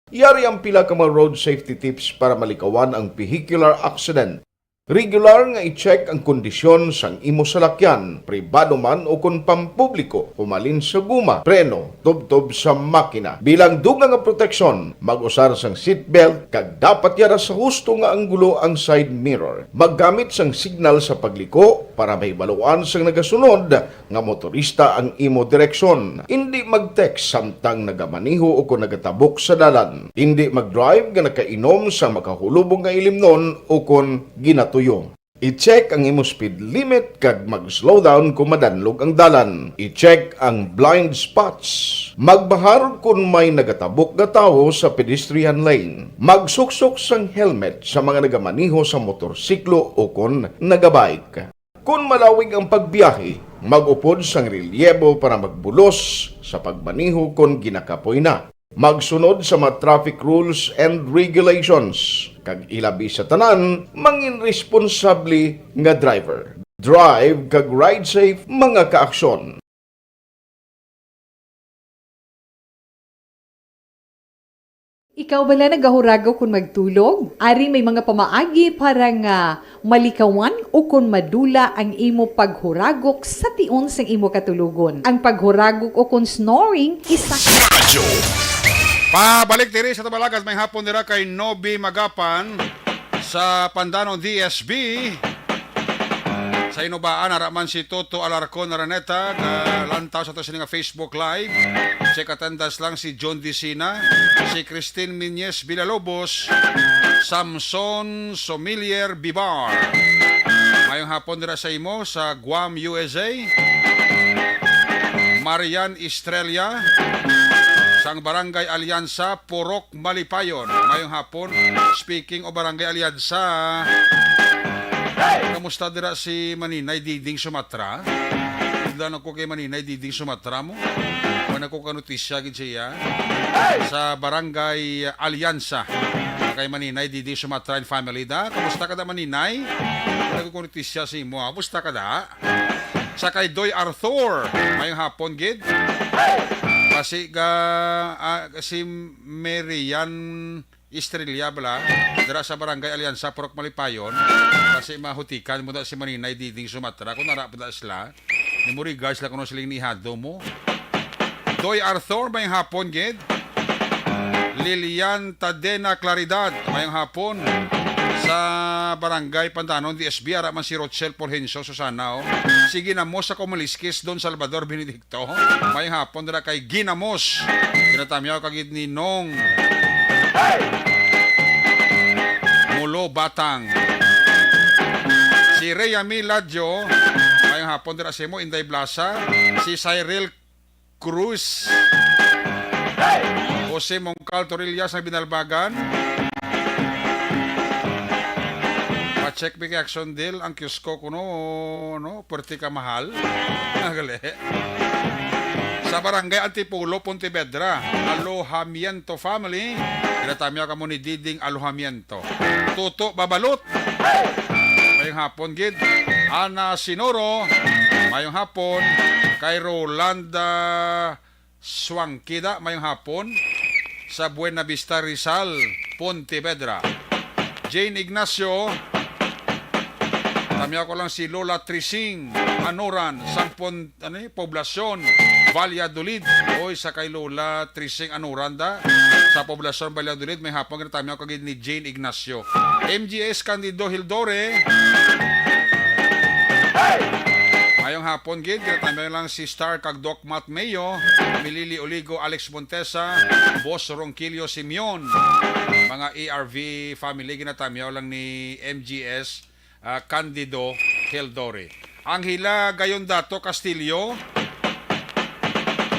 Yari ang pila ka mga road safety tips para malikawan ang vehicular accident. Regular nga i-check ang kondisyon sang imo salakyan, pribado man o kon pampubliko, humalin sa guma, preno, tubtob sa makina. Bilang dugang nga proteksyon, mag-usar sang seatbelt kag dapat yara sa husto nga anggulo ang side mirror. Maggamit sang signal sa pagliko para mahibaluan sang nagasunod nga motorista ang imo direksyon. Indi mag-text samtang nagamaneho o kon nagatabok sa dalan. Indi mag-drive nga nakainom sa makahulubong nga ilimnon o kon ginatuyo. I-check ang imo speed limit kag mag-slow down kon madanlog ang dalan. I-check ang blind spots. Magbahar kon may nagatabok nga tawo sa pedestrian lane. Magsuksok sang helmet sa mga nagamaneho sa motorsiklo o kon nagabike. Kon malawig ang pagbiyahe, mag-upod sang relyebo para magbulos sa pagmaneho kon ginakapoy na. Magsunod sa mga traffic rules and regulations, kag ilabi sa tanan, mangin responsable nga driver. Drive kag ride safe, mga kaaksyon. Ikaw bala nagahuragok kon magtulog? Ari may mga pamaagi para nga malikawan o kon madula ang imo paghuragok sa tion sang imo katulogon. Ang paghuragok o kon snoring isa Radyo. Pabalik diri sa Tabalagas, may hapon dira kay Nobi Magapan sa Pandanon D S B. Sa Inubaan, ara man si Toto Alarcon Araneta, ga-, lantaw sa ato sini nga Facebook Live. Check attendance lang si John Dicina, si Christine Miñez Villalobos, Samson Somilier Bibar. Mayong hapon dira sa imo sa Guam, U S A. Marian Estrella, sang Barangay Alianza, Purok Malipayon. Mayong hapon. Speaking of Barangay Alianza, kamusta dira si Maninay Diding Sumatra? Idlan ako kay Maninay Diding Sumatra mo. Wala ko kanotisya gid siya. Sa Barangay Alianza, kay Maninay Diding Sumatra and family da. Kamusta ka da, Maninay? Wala ko kanotisya sa imo, ha? Kamusta ka da? Sa kay Doy Arthur, mayong hapon gid. Basi ga, ah, si Marian Estrella bala, dira sa Barangay Alianza, Purok Malipayon. Basi mahutikan mo na si Maninay Diding Sumatra, kung nara pa da sila. Ni mo regards lang kuno siling ni ihado mo. Doy Arthur, mayong hapon gid. Lilian Tadena Claridad, mayong hapon. Sa Barangay Pandanon, D S B, ara man si Rochelle Fulgencio Susana, oh. Si Ginamos sa Kumaliskis, Don Salvador Benedicto. Mayong hapon dira kay Ginamos. Ginatamyaw ka gid ni Nong Mulo Batang. Si Rhea Miladyo, mayong hapon dira sa imo, Inday Blasa. Si Cyril Cruz. Jose Mongcal Torilla sa Binalbagan. Pa-check mi kay Action Deal ang kiosko kuno, no? Puwerte ka mahal. Ah, gali. Sa Barangay Antipolo, Pontevedra, Alojamiento family. Ginatamyaw kamo ni Diding Alojamiento. Toto Babalot. Mayong hapon gid. Ana Sinoro. Mayong hapon. Kay Rolanda Suangkida, mayong hapon. Sa Buena Vista, Rizal, Pontevedra. Jane Ignacio, Tamyaw ko lang si Lola Trising Anoran, sang Pon-, ano ni, Poblacion, Valladolid. Oy, sa kay Lola Trising Anoran da, sa Poblacion, Valladolid, may hapon, ginatamyaw ko gid ni Jane Ignacio. M G S Candido Hildore. Mayong hapon gid, ginatamyaw lang si Star kag Doc Matt Mayo, Milili Oligo, Alex Montesa, Boss Ronquillo Simeon, mga A R V family, ginatamyaw lang ni M G S, ah, Candido Hildore. Angela Gayondato Castillo,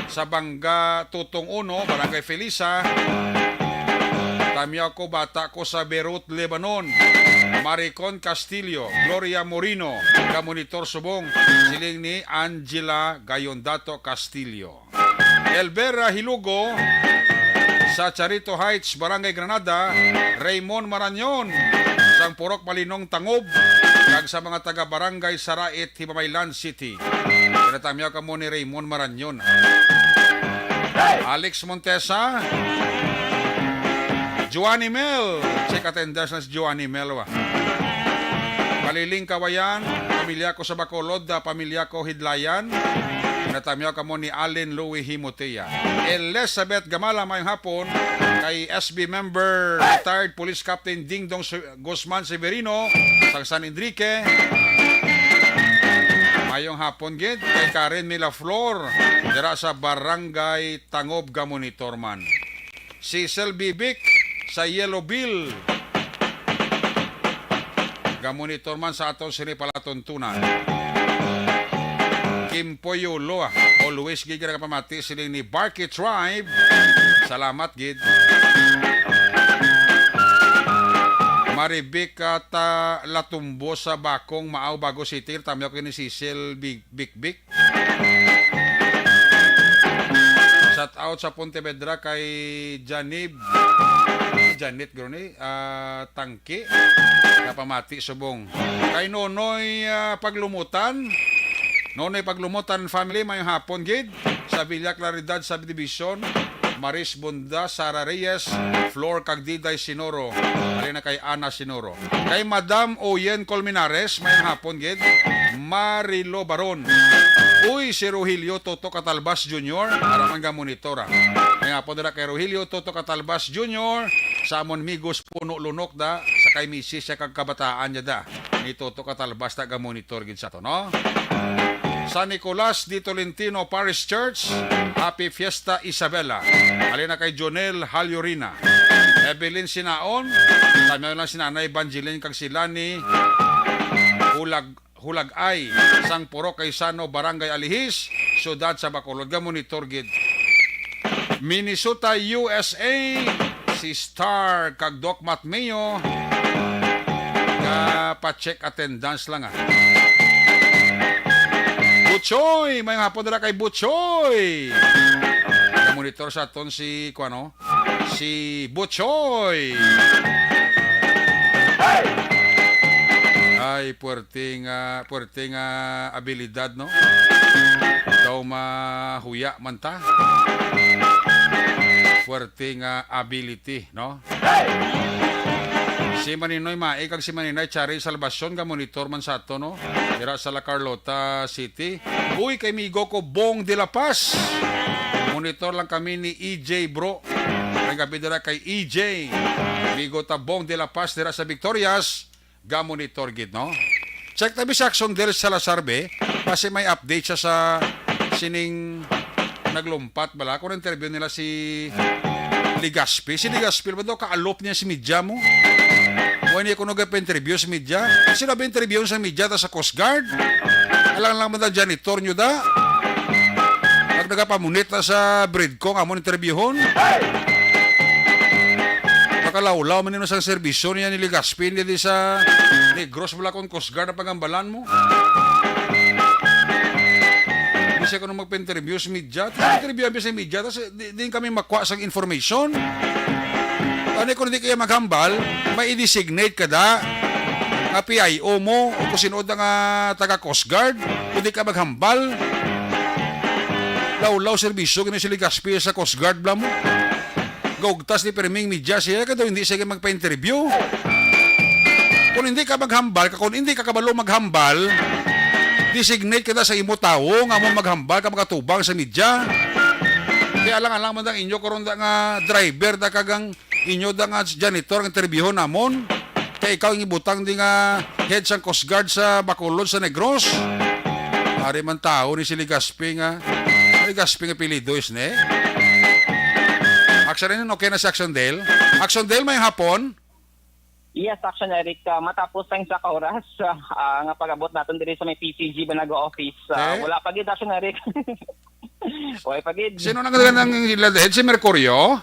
sa Banga Tutong Uno, Barangay Felisa. Tamyaw ko, bata ko sa Beirut, Lebanon. Maricon Castillo, Gloria Morino, ka monitor subong, siling ni Angela Gayondato Castillo. Elvera Hilugo sa Charito Heights, Barangay Granada, Raymond Marañon sang Purok Malinong Tangob, kag sa mga taga Barangay Sarait, Himamaylan City. Ginatamyaw kamo ni Raymond Marañon. Alex Montesa, Joanny Mel. Check attendance na si Joanny Mel, wa. Paliling Kawayan, pamilya ko sa Bacolod, ah, pamilya ko Hidlayan. Natamyaw kamo ni Allen Louis Himotea. Elizabeth Gamala, mayong hapon. Kay S B member, retired Police Captain Dingdong Su-, Guzman Severino, sang San Enrique. Mayong hapon gid kay Karen Milaflor, dira sa Barangay Tangob, gamonitor man. Si Selby Vic sa Yellow Bill, gamonitor man sa aton sini palatuntunan. Kimpoy Yulo, ah, always gid ka nagapamati, siling ni Barky Tribe. Salamat gid. Marivic at, ah, Latumbo sa Bacong, Maao, Bago City. Tamyaw ko ni Cecil Big, Big, Big. Shout out sa Pontevedra kay Janib. Janet guro ni, ah, Tangki. Napamati subong. Kay Nonoy, ah, Paglumutan. Nonoy Paglumutan family, mayong hapon gid. Sa Villa Claridad Subdivision, Maris Bunda, Sara Reyes, Flor kag Diday Sinoro. Halin na kay Ana Sinoro. Kay Madam Oyen Colmenares, mayong hapon gid. Marilo Baron. Uy, si Rogelio Toto Catalbas Junior, ara man gamonitor, ah. Mayong hapon dira kay Rogelio Toto Catalbas Junior sa amon Migos Puno Lunok da, sa kay misis siya kag kabataan niya da. Ni Toto Catalbas ta gamonitor gid sa to, no? San Nicolas de Tolentino Parish Church, Happy Fiesta Isabela. Halin na kay Jonel Halyurina. Evelyn Sinaon, tamyaw lang si Nanay Evangeline kag si Lani Hulag-, Hulagay, sang Purok Kaisano, Barangay Alihis, Siyudad sa Bacolod. Gamonitor gid. Minnesota, U S A, si Star kag Doc Matmeo. Ka pa-check attendance lang, ah. Buchoy, mayong hapon dira kay Buchoy. Monitor sa aton si, kuano, si Buchoy. Ay, puwerte nga, puwerte nga abilidad, no? Daw mahuya man ta. Puwerte nga ability, no? Si Maninoy Mae kag si Maninoy Chari Salvacion, ga monitor man sa ato, no? Dira sa La Carlota City. Uy, kay migo ko, Bong de la Paz. Monitor lang kami ni E J, bro. May gabi dira kay E J. Migo ta, Bong de la Paz, dira sa Victorias. Ga monitor gid, no? Check tabi si Axon Del Salazar, be. Kasi may update siya sa sining naglumpat bala. Kung interview nila si Legaspi. Si Legaspi, ba daw kaalop niya si media mo? Wala niya kuno gapa-interview si media. Sino ba interview sa media ta sa Coast Guard? Alang lang man ang janitor nyo da. Pag nagapamunit na sa Bridco, nga mo interviewon. Pakalawlaw man nimo sang serbisyo niya ni Legaspi, di sa Negros, wala kung Coast Guard ang pagambalan mo. Hindi siya kuno magpa-interview sa media. Tas interview ang sa media, tas di, di kami makuha sang information. Ano kung di kaya maghambal, may i-designate ka da nga P I O mo o kung sino da nga taga Coast Guard, kung di ka maghambal. Lawlaw serbisyo gani si Legaspi sa Coast Guard bala mo. Gaugtas ni pirming media siya, kay daw hindi siya magpa-interview. Kung hindi ka maghambal, ka, kung hindi ka kabalo maghambal, designate ka na sa imo tawo nga mo maghambal ka magatubang sa media. Kaya alang-alang man ang inyo karon da nga driver da kag ang inyo da nga janitor ang interbyuhon namon. Kay ikaw ang ibutang di nga head sang Coast Guard sa Bacolod sa Negros. Ari man tawo ni si Legaspi nga, Legaspi nga apelyido is ne. Action Dale, okay na si Action Dale? Action Dale, may hapon? Yes, Action Eric, ah, matapos ang isa ka oras, ah, ah, nga pag-abot naton diri sa may P C G Banago office, ah, Eh? wala pa gid, Action Eric. Wala pa gid. Sino nang nang ila head? Si Mercurio?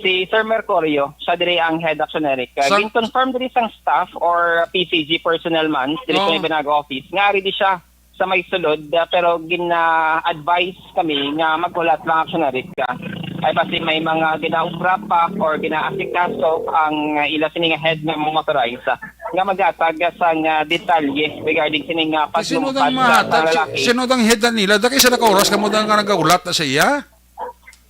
Si Sir Mercurio, siya diri ang head, Action Eric. Ah, Sa gin-confirm diri sang staff or P C G personnel man diri sa Oh. may Banago office nga ari di siya sa may sulod, ah, pero gina-advise kami nga maghulat lang, Action Eric, ah. Ay basi may mga ginaobra pa or ginaasikaso ang, ah, ila sini nga head nga mga motorize, ah, nga maghatag sang, ah, detalye regarding sini nga Sino paglumpas dang sa, sa mahatag? Si, lalaki. Sino dang head na nila? Da kay isa na ka oras kamo dang nga nagahulat na sa iya?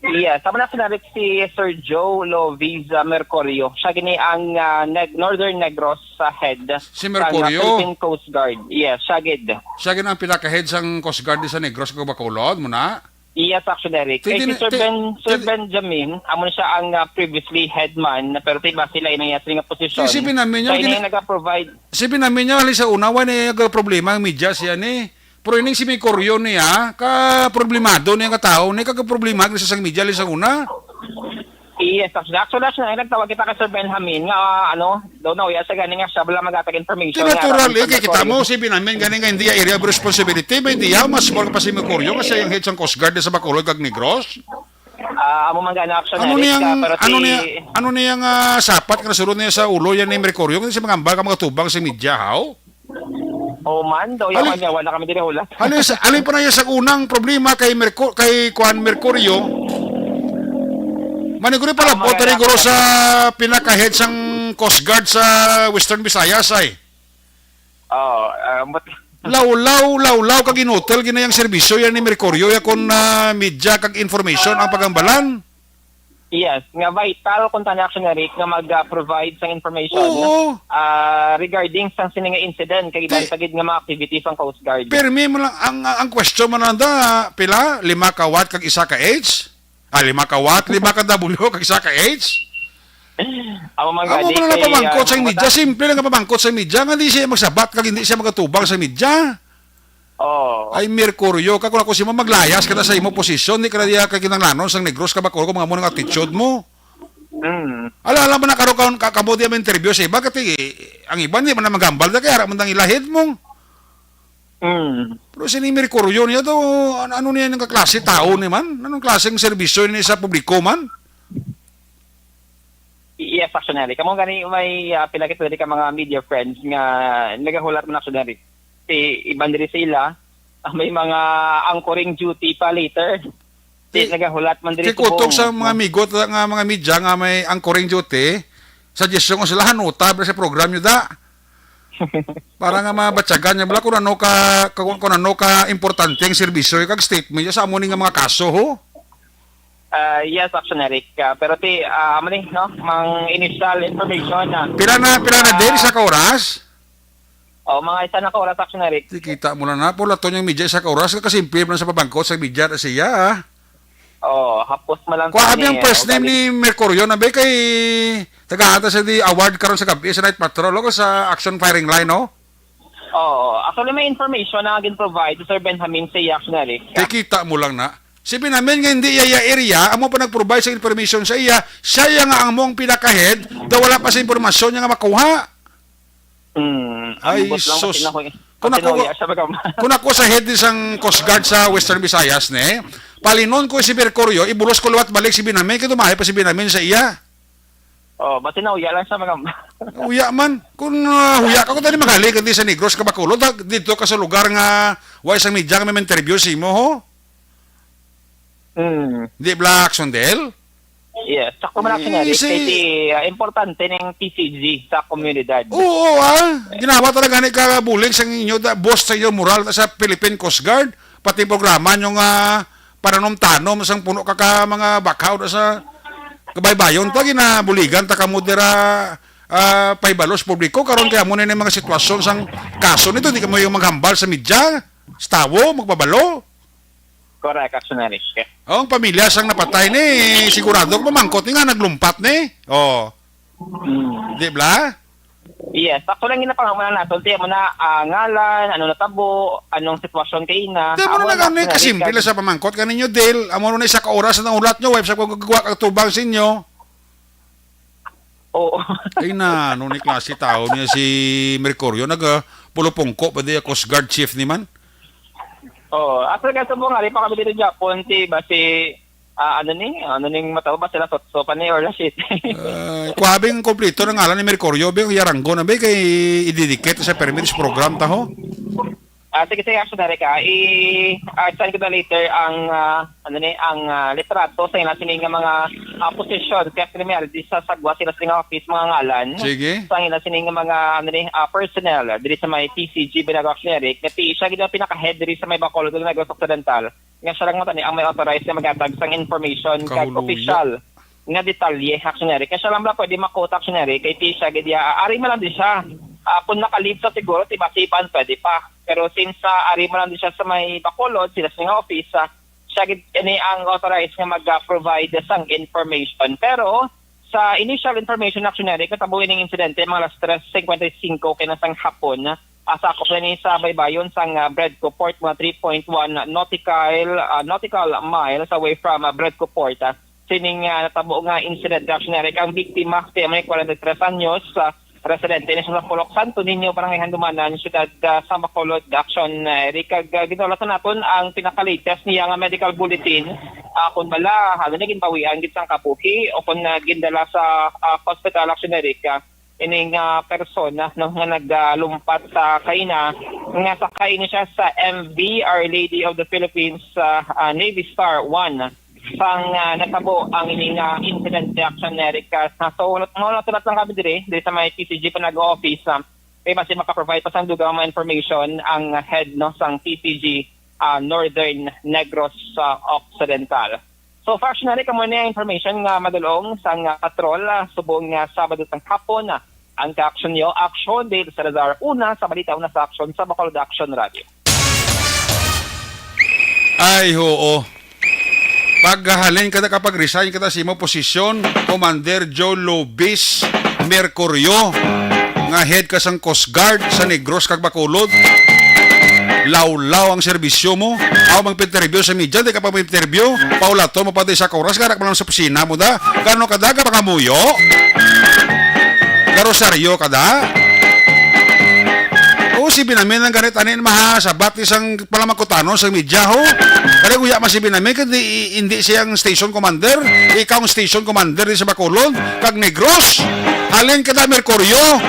Yes, sama na sinabi si Sir Joe Loviza Mercurio. Siya gini ang, ah, Neg-, Northern Negros sa head Si sang, ah, Mercurio? Philippine Coast Guard. Yes, siya gid. Siya gid ang pinaka-head sang Coast Guard sa Negros kag Bacolod mo na? Yes, Action Eric. Kay Pwede si na, Sir pwede, Ben, Sir pwede Benjamin, amo na siya ang, ah, previously headman, pero tiba sila inang iya nga posisyon. Kay si Benjamin, Siya yung ini gina- nagaprovide. Si Benjamin niya, halin sa una, wala niya problema ang media siya ni. Pero ining si Mercurio niya, ka problemado niya nga tao, ni ka problema sa sang media, halin sa una. Yes, actually, actually, actually, nagtawag kita kay Sir Benjamin nga, ah, ano, daw na, uya siya gani nga siya, wala maghatag information Di nga natural, aron eh, sa kay kita Mercurio. Mo, si Benjamin, gani nga hindi area of responsibility, may diya, mas more pa si Mercurio, kasi yung head sang Coast Guard sa Bacolod kag Negros. Ah, amo man gani, actually, Ano Eric, niyang, ah, pero ano si niya, ano niyang, ah, sapat nga nasulod niya sa ulo yan ni Mercurio, kasi mangambal ka mga tubang sa media, haw? Oh, man, daw, Halin, yawan, yawan na kami diri, hulat. Halin sa, halin pa na yan sa unang problema kay Mercu-, kay Kuan Mercurio. Maniguro pala Ah, po, mga tari guro sa pinaka-head sang Coast Guard sa Western Visayas, ay. Oh, ah, but Lawlaw, lawlaw, kag inutil, ginayang serbisyo yan ni Mercurio, ya kon, ah, media kag information ang pagambalan. Yes, nga vital kung tani, Action Eric, nga mag, ah, provide sang information, Oo. ah, regarding sang sini nga incident kag iban Ti- pa gid nga mga activities sang Coast Guard. Pirmi mo lang ang, ang question mo lang da, pila? Lima ka watt kag isa ka H? Ah, lima ka watt, lima ka W kag isa ka H? Amo man Amo gani man lang kay, pamangkot ah, sa media, mata- simple lang ang pamangkot sa media nga di siya magsabat kag hindi siya magatubang sa media. Oh. Ay, Mercurio ka, kung ako si mo, maglayas ka na sa imo posisyon, di ka na diya kakinanglanon sang Negros ka ba, kung mga mo nang attitude mo. Mm. Ala, ala man na karon ka, ka, kamo di ang interview sa iba, kati, ang iba di man na magambal, da kaya ara man dang ilahid mo. Mm. Pero si ni Mercurio niya to, ano, ano niya yung kaklase tao ni man? Anong klaseng serbisyo niya sa publiko man? Yes, actually. Kamo gani may, ah, pila kita diri ka mga media friends nga nagahulat man, actually. Si iban diri sa ila, ah, may mga anchoring duty pa later. Di Ti-, nagahulat man diri tikutok subong, sa mga no? Amigo ta nga mga media nga may anchoring duty, suggestion ko sila, hanuta ba sa program nyo da? Para nga mabatyagan niya bala kung ano ka, kung, kung ano ka importante ang serbisyo kag statement niya sa amo ni nga mga kaso, ho? Ah, yes, Action Eric. Ah, pero ti, ah, amo ni, no, mang initial information na. Pila na, pila na din, Ah. Isa ka oras? Oh, mga isa na ka oras, Action Eric. Di kita mo lang na, pulaton yung media isa ka oras, kasimple mo lang sa pabangkot sa media na siya, ah. Oh, hapos mo lang Kuha sa abi ang ni, first oh, name galing. Ni Mercurio na ba kay tagaan ta sa di award karon sa gabi sa Night Patrol o sa Action Firing Line, no? Oo. Actually, may information na gin-provide to Sir Benjamin sa iya, actually. Kikita mo lang na. Si Benjamin nga hindi iya, iya area, amo pa nag-provide sa information sa iya, siya iya nga ang mong pinaka-head, daw wala pa sa impormasyon niya nga makuha. Hmm, Ay, ambot lang, sus. Kasi na ko, Kung kasi ako, nauya siya, baga. Kung ako sa head ni sang Coast Guard sa Western Visayas, ne, palinon ko si Mercurio, ibulos ko liwat balik si Benjamin, kay dumahay pa si Benjamin sa iya. Oh, basi nauya lang siya, magam- Uya man. Kung, ah, huya ka, kung tani maghali ka di sa Negros, ka Bacolod, ha, dito ka sa lugar nga, wa isang media nga may interview sa imo, ho? Hmm. Di bala, Action Dale? Yes, sakto man, Action Dale. Easy. Kay si, ah, importante ning P C G sa komunidad. Oo, ah. Ginawa talaga ni ka bulig sa inyo, da, boss sa inyo, moral sa Philippine Coast Guard, pati programa nyo nga pananom-tanom sang puno ka, ka mga bakhaw na sa kabaybayon ta, ginabuligan ta kamo dira, ah, pahibalo sa publiko karon kay amo na ni mga sitwasyon sang kaso nito, di kamo yung maghambal sa media, sa tawo, magpabalo. Correct, Action Eric. Oh, ang pamilya sang napatay ni, sigurado ko mamangkot ni nga naglumpat ni. Oh, Mm. Di bla? Yes, ako lang ginapangamulan nato, tiya mo na, ah, ngalan, ano natabo, anong sitwasyon kay ina. Di mo Amo na lang, gani, Action Eric, kasimple kag lang sa pamangkot kaninyo, Dale. Amo na isa ka oras na ulat nyo, wife sa kong gagwa kag tubang sa inyo. Oo. Ay na, ano ni klase tao niya si Mercurio? Nag, ah, pulupungko pa di, Coast Guard chief ni man? Oo. Asa ka sa mga, di pa kami dito Japon, si, ba, si, ah, ano ni, ano ning matao ba sila, Sotso pa ni or Rashid? Ay, kuhabing kompleto ng ngalan ni Mercurio, be, Yaranggo na, be, kay ididikit sa permit sa program, taho? Ah, sige, sige, Action Eric, ah. I, ah, send ko na later ang, ah, ano ni, ang, ah, litrato sa ila sini nga mga, ah, posisyon. Kaya sila may di sa sagwa sila sa nga office, mga ngalan. Sige. Sa ila sini nga mga, ano ni, ah, personnel, diri sa may T C G, Binago, Action Eric, na ti-, siya gid ang pinaka-head diri sa may Bacolod, Negros Occidental. Nga siya lang mo tani ang may authorized nga maghatag sang information kag Kahuluya. Official nga detalye, Action Eric. Kaya siya lang bala pwede ma-quote, Action Eric, kay ti siya gid iya, ah, ari man lang di siya. Ah, kung naka-leave sa siguro, ti basipan, pwede pa. Pero since, ah, ari man lang di siya sa may Bacolod, sila sa nga office, ah, siya gid ini ang authorized nga mag-, ah, provide sang information. Pero sa initial information, Action Eric, natabo ining insidente mga alas tres cincuenta y cinco kay na sang hapon. Ah, sakop na ni sa baybayon sang, ah, Bredco Port, mga three point one nautical, ah, nautical miles away from, ah, Bredco Port. Ah, sining, ah, natabo nga incident, Action Eric, ang biktima, si may forty-three anyos, ah, residente ni sa Pulok Santo Niño, Barangay Handumanan, Siyudad, ah, sa Bacolod, Action Eric. Kag, ah, ginulatan naton ang pinaka-latest niya nga medical bulletin, ah, kung bala, ano na, ginbawian gid sang kabuhi o kung, ah, gindala sa, ah, hospital, Action Eric. Ah, ining, ah, persona, no, nga naglumpat sa kaina, nga sakay ni siya sa M V Our Lady of the Philippines, ah, ah, Navy Star one. Sang, ah, natabo ang ining, ah, incident, Action Eric. Ah, so, mao na lang kami diri, diri sa may P C G pa nag-office, ah, kay basi maka-provide pa sang dugang mga information ang head, no, sang P C G, ah, Northern Negros, ah, Occidental. So, Action Eric, amo ni ang information nga madulong sang, ah, patrol, ah, subong nga Sabado sang hapon, ah, ang ka-action niyo, Action Dale Salazar, una sa balita, una sa action sa Bacolod Action Radio. Ay, oo. Paghalin ka na kapag resign ka na sa imong posisyon, Commander Joe Lobis Mercurio, nga head ka sang Coast Guard sa Negros kag Bacolod. Lawlaw ang serbisyo mo. Aw, mag-interview sa media, di ka pa mag-interview. Paulaton mo pa di sa oras, garak mo lang sa opisina mo da. Gano ka daga pangamuyo? Garosaryo ka da? O, si Binamin ang ganit anin maha sa batis ang palamagkutanon sa media, ho. Kaya kuya mas si Binamin, kay di, hindi siya ang station commander. Ikaw ang station commander di sa Bacolod, kag Negros. Halin ka da, Mercurio.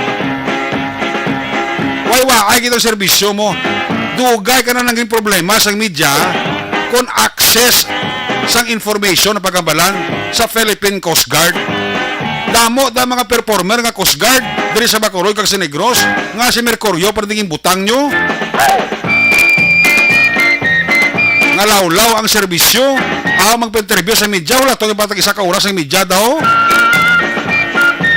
Way waay kitang serbisyo mo. Dugay ka na naging problema sang media kon access sang information na paghambalan sa Philippine Coast Guard. Damo da mga performer nga Coast Guard diri sa Bacolod kag sa Negros nga si Mercurio pa rin butang nyo. Nga lawlaw ang serbisyo. Ako magpa-interview sa media, wala to yung patag isa ka oras ang media daw.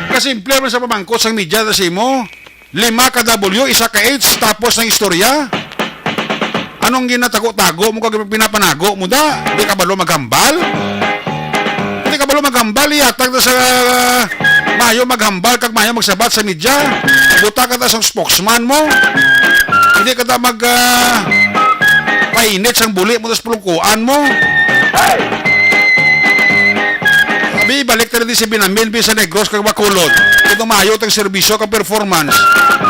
Kasimple man sa pamangkot sang media na sa imo. Lima ka W, isa ka H, tapos ng istorya. Anong ginatago-tago mo kag pinapanago mo da? Di ka balo maghambal? Di ka balo maghambal, ihatag na sa mayo maghambal kag mayo magsabat sa media. Buta ka ta sa spokesman mo. Hindi ka ta mag, ah, painit sang buli mo sa pulungkuan mo. Abi, balik ta di si Binamin, bi sa Negros kag Bacolod. Ito mayo tang serbisyo kag performance.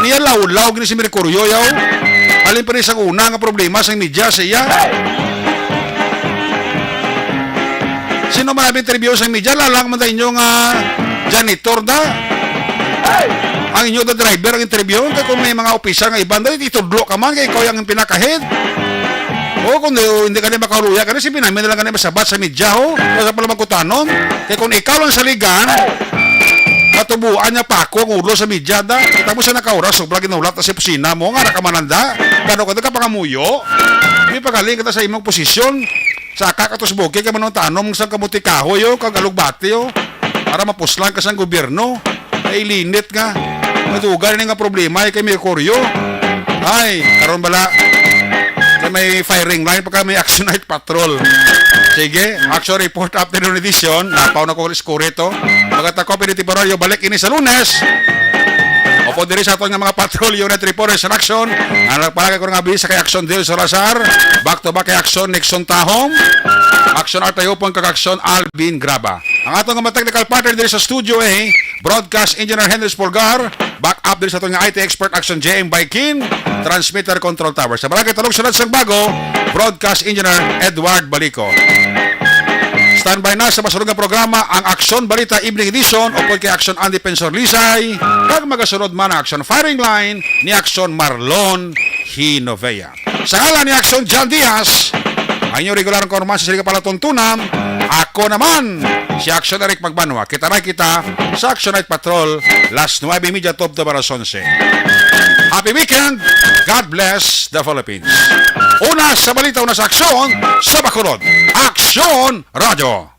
Niya lawlaw gini si Mercurio, yaw. Halin pa rin sa una nga problema sa media sa iya. Sino man ang interview sa media? Lalang man tayo nga janitor da. Ang inyo da driver ang interview. Kaya kung may mga opisyal nga iban, dali itudlo ka man, kay ikaw yung pinaka-head. O, kung di, hindi ka na makaluya, kasi si Binamin na lang ka na masabat sa media, ho. Sa pala magkutanon. Kaya kung ikaw lang saligan, matubuan niya pa ako ang ulo sa media, da. Kita mo siya nakaura, sobra ginulat na sa opisina mo, nga nakamananda. Gano ka nagkapangamuyo? May pagaling kita sa imong posisyon. Sa kakatos bukid, kay manong tanom sa kamuti kahoy, oh, kag alugbati, oh. Para mapuslan ka sa gobyerno. Ay, linit nga. Madugay na nga problema, ay, kay Mercurio. Ay, karon bala. Kay may firing line pa kami, Action Night Patrol. Sige, Action Report Afternoon Edition. Napaw na ko, alas kuwatro. Magatakwap ini temporaryo, balik ini sa Lunes. Upod diri sa aton nga mga patrol unit reporters in action. Ang nagpalagay ko nga bisa kay Action Dil Salazar. Back to back kay Action Nixon Tahom. Action Artayopon kag Action Alvin Graba. Ang aton nga mga technical partner diri sa Studio A, Broadcast Engineer Henry Spolgar, back up diri sa aton nga I T expert Action J M Baikin, Transmitter Control Tower. Sa Barangay Talog, Siyudad sang Bago, Broadcast Engineer Edward Balico. Standby na sa masunod nga programa ang Aksyon Balita Evening Edition upod kay Aksyon Andy Pensor Lisay, kag magasunod man ang Aksyon Firing Line ni Aksyon Marlon Hinovea. Sa ngalan ni Aksyon John Diaz, ang inyong regular nga konformante sa Liga Palatuntunan, ako naman si Aksyon Eric Magbanwa. Kita na kita sa Aksyon Night Patrol, las nuebe y media, tubtob alas onse. Happy weekend! God bless the Philippines! Una sa balita, una sa aksyon, sa Bacolod. Aksyon Radyo!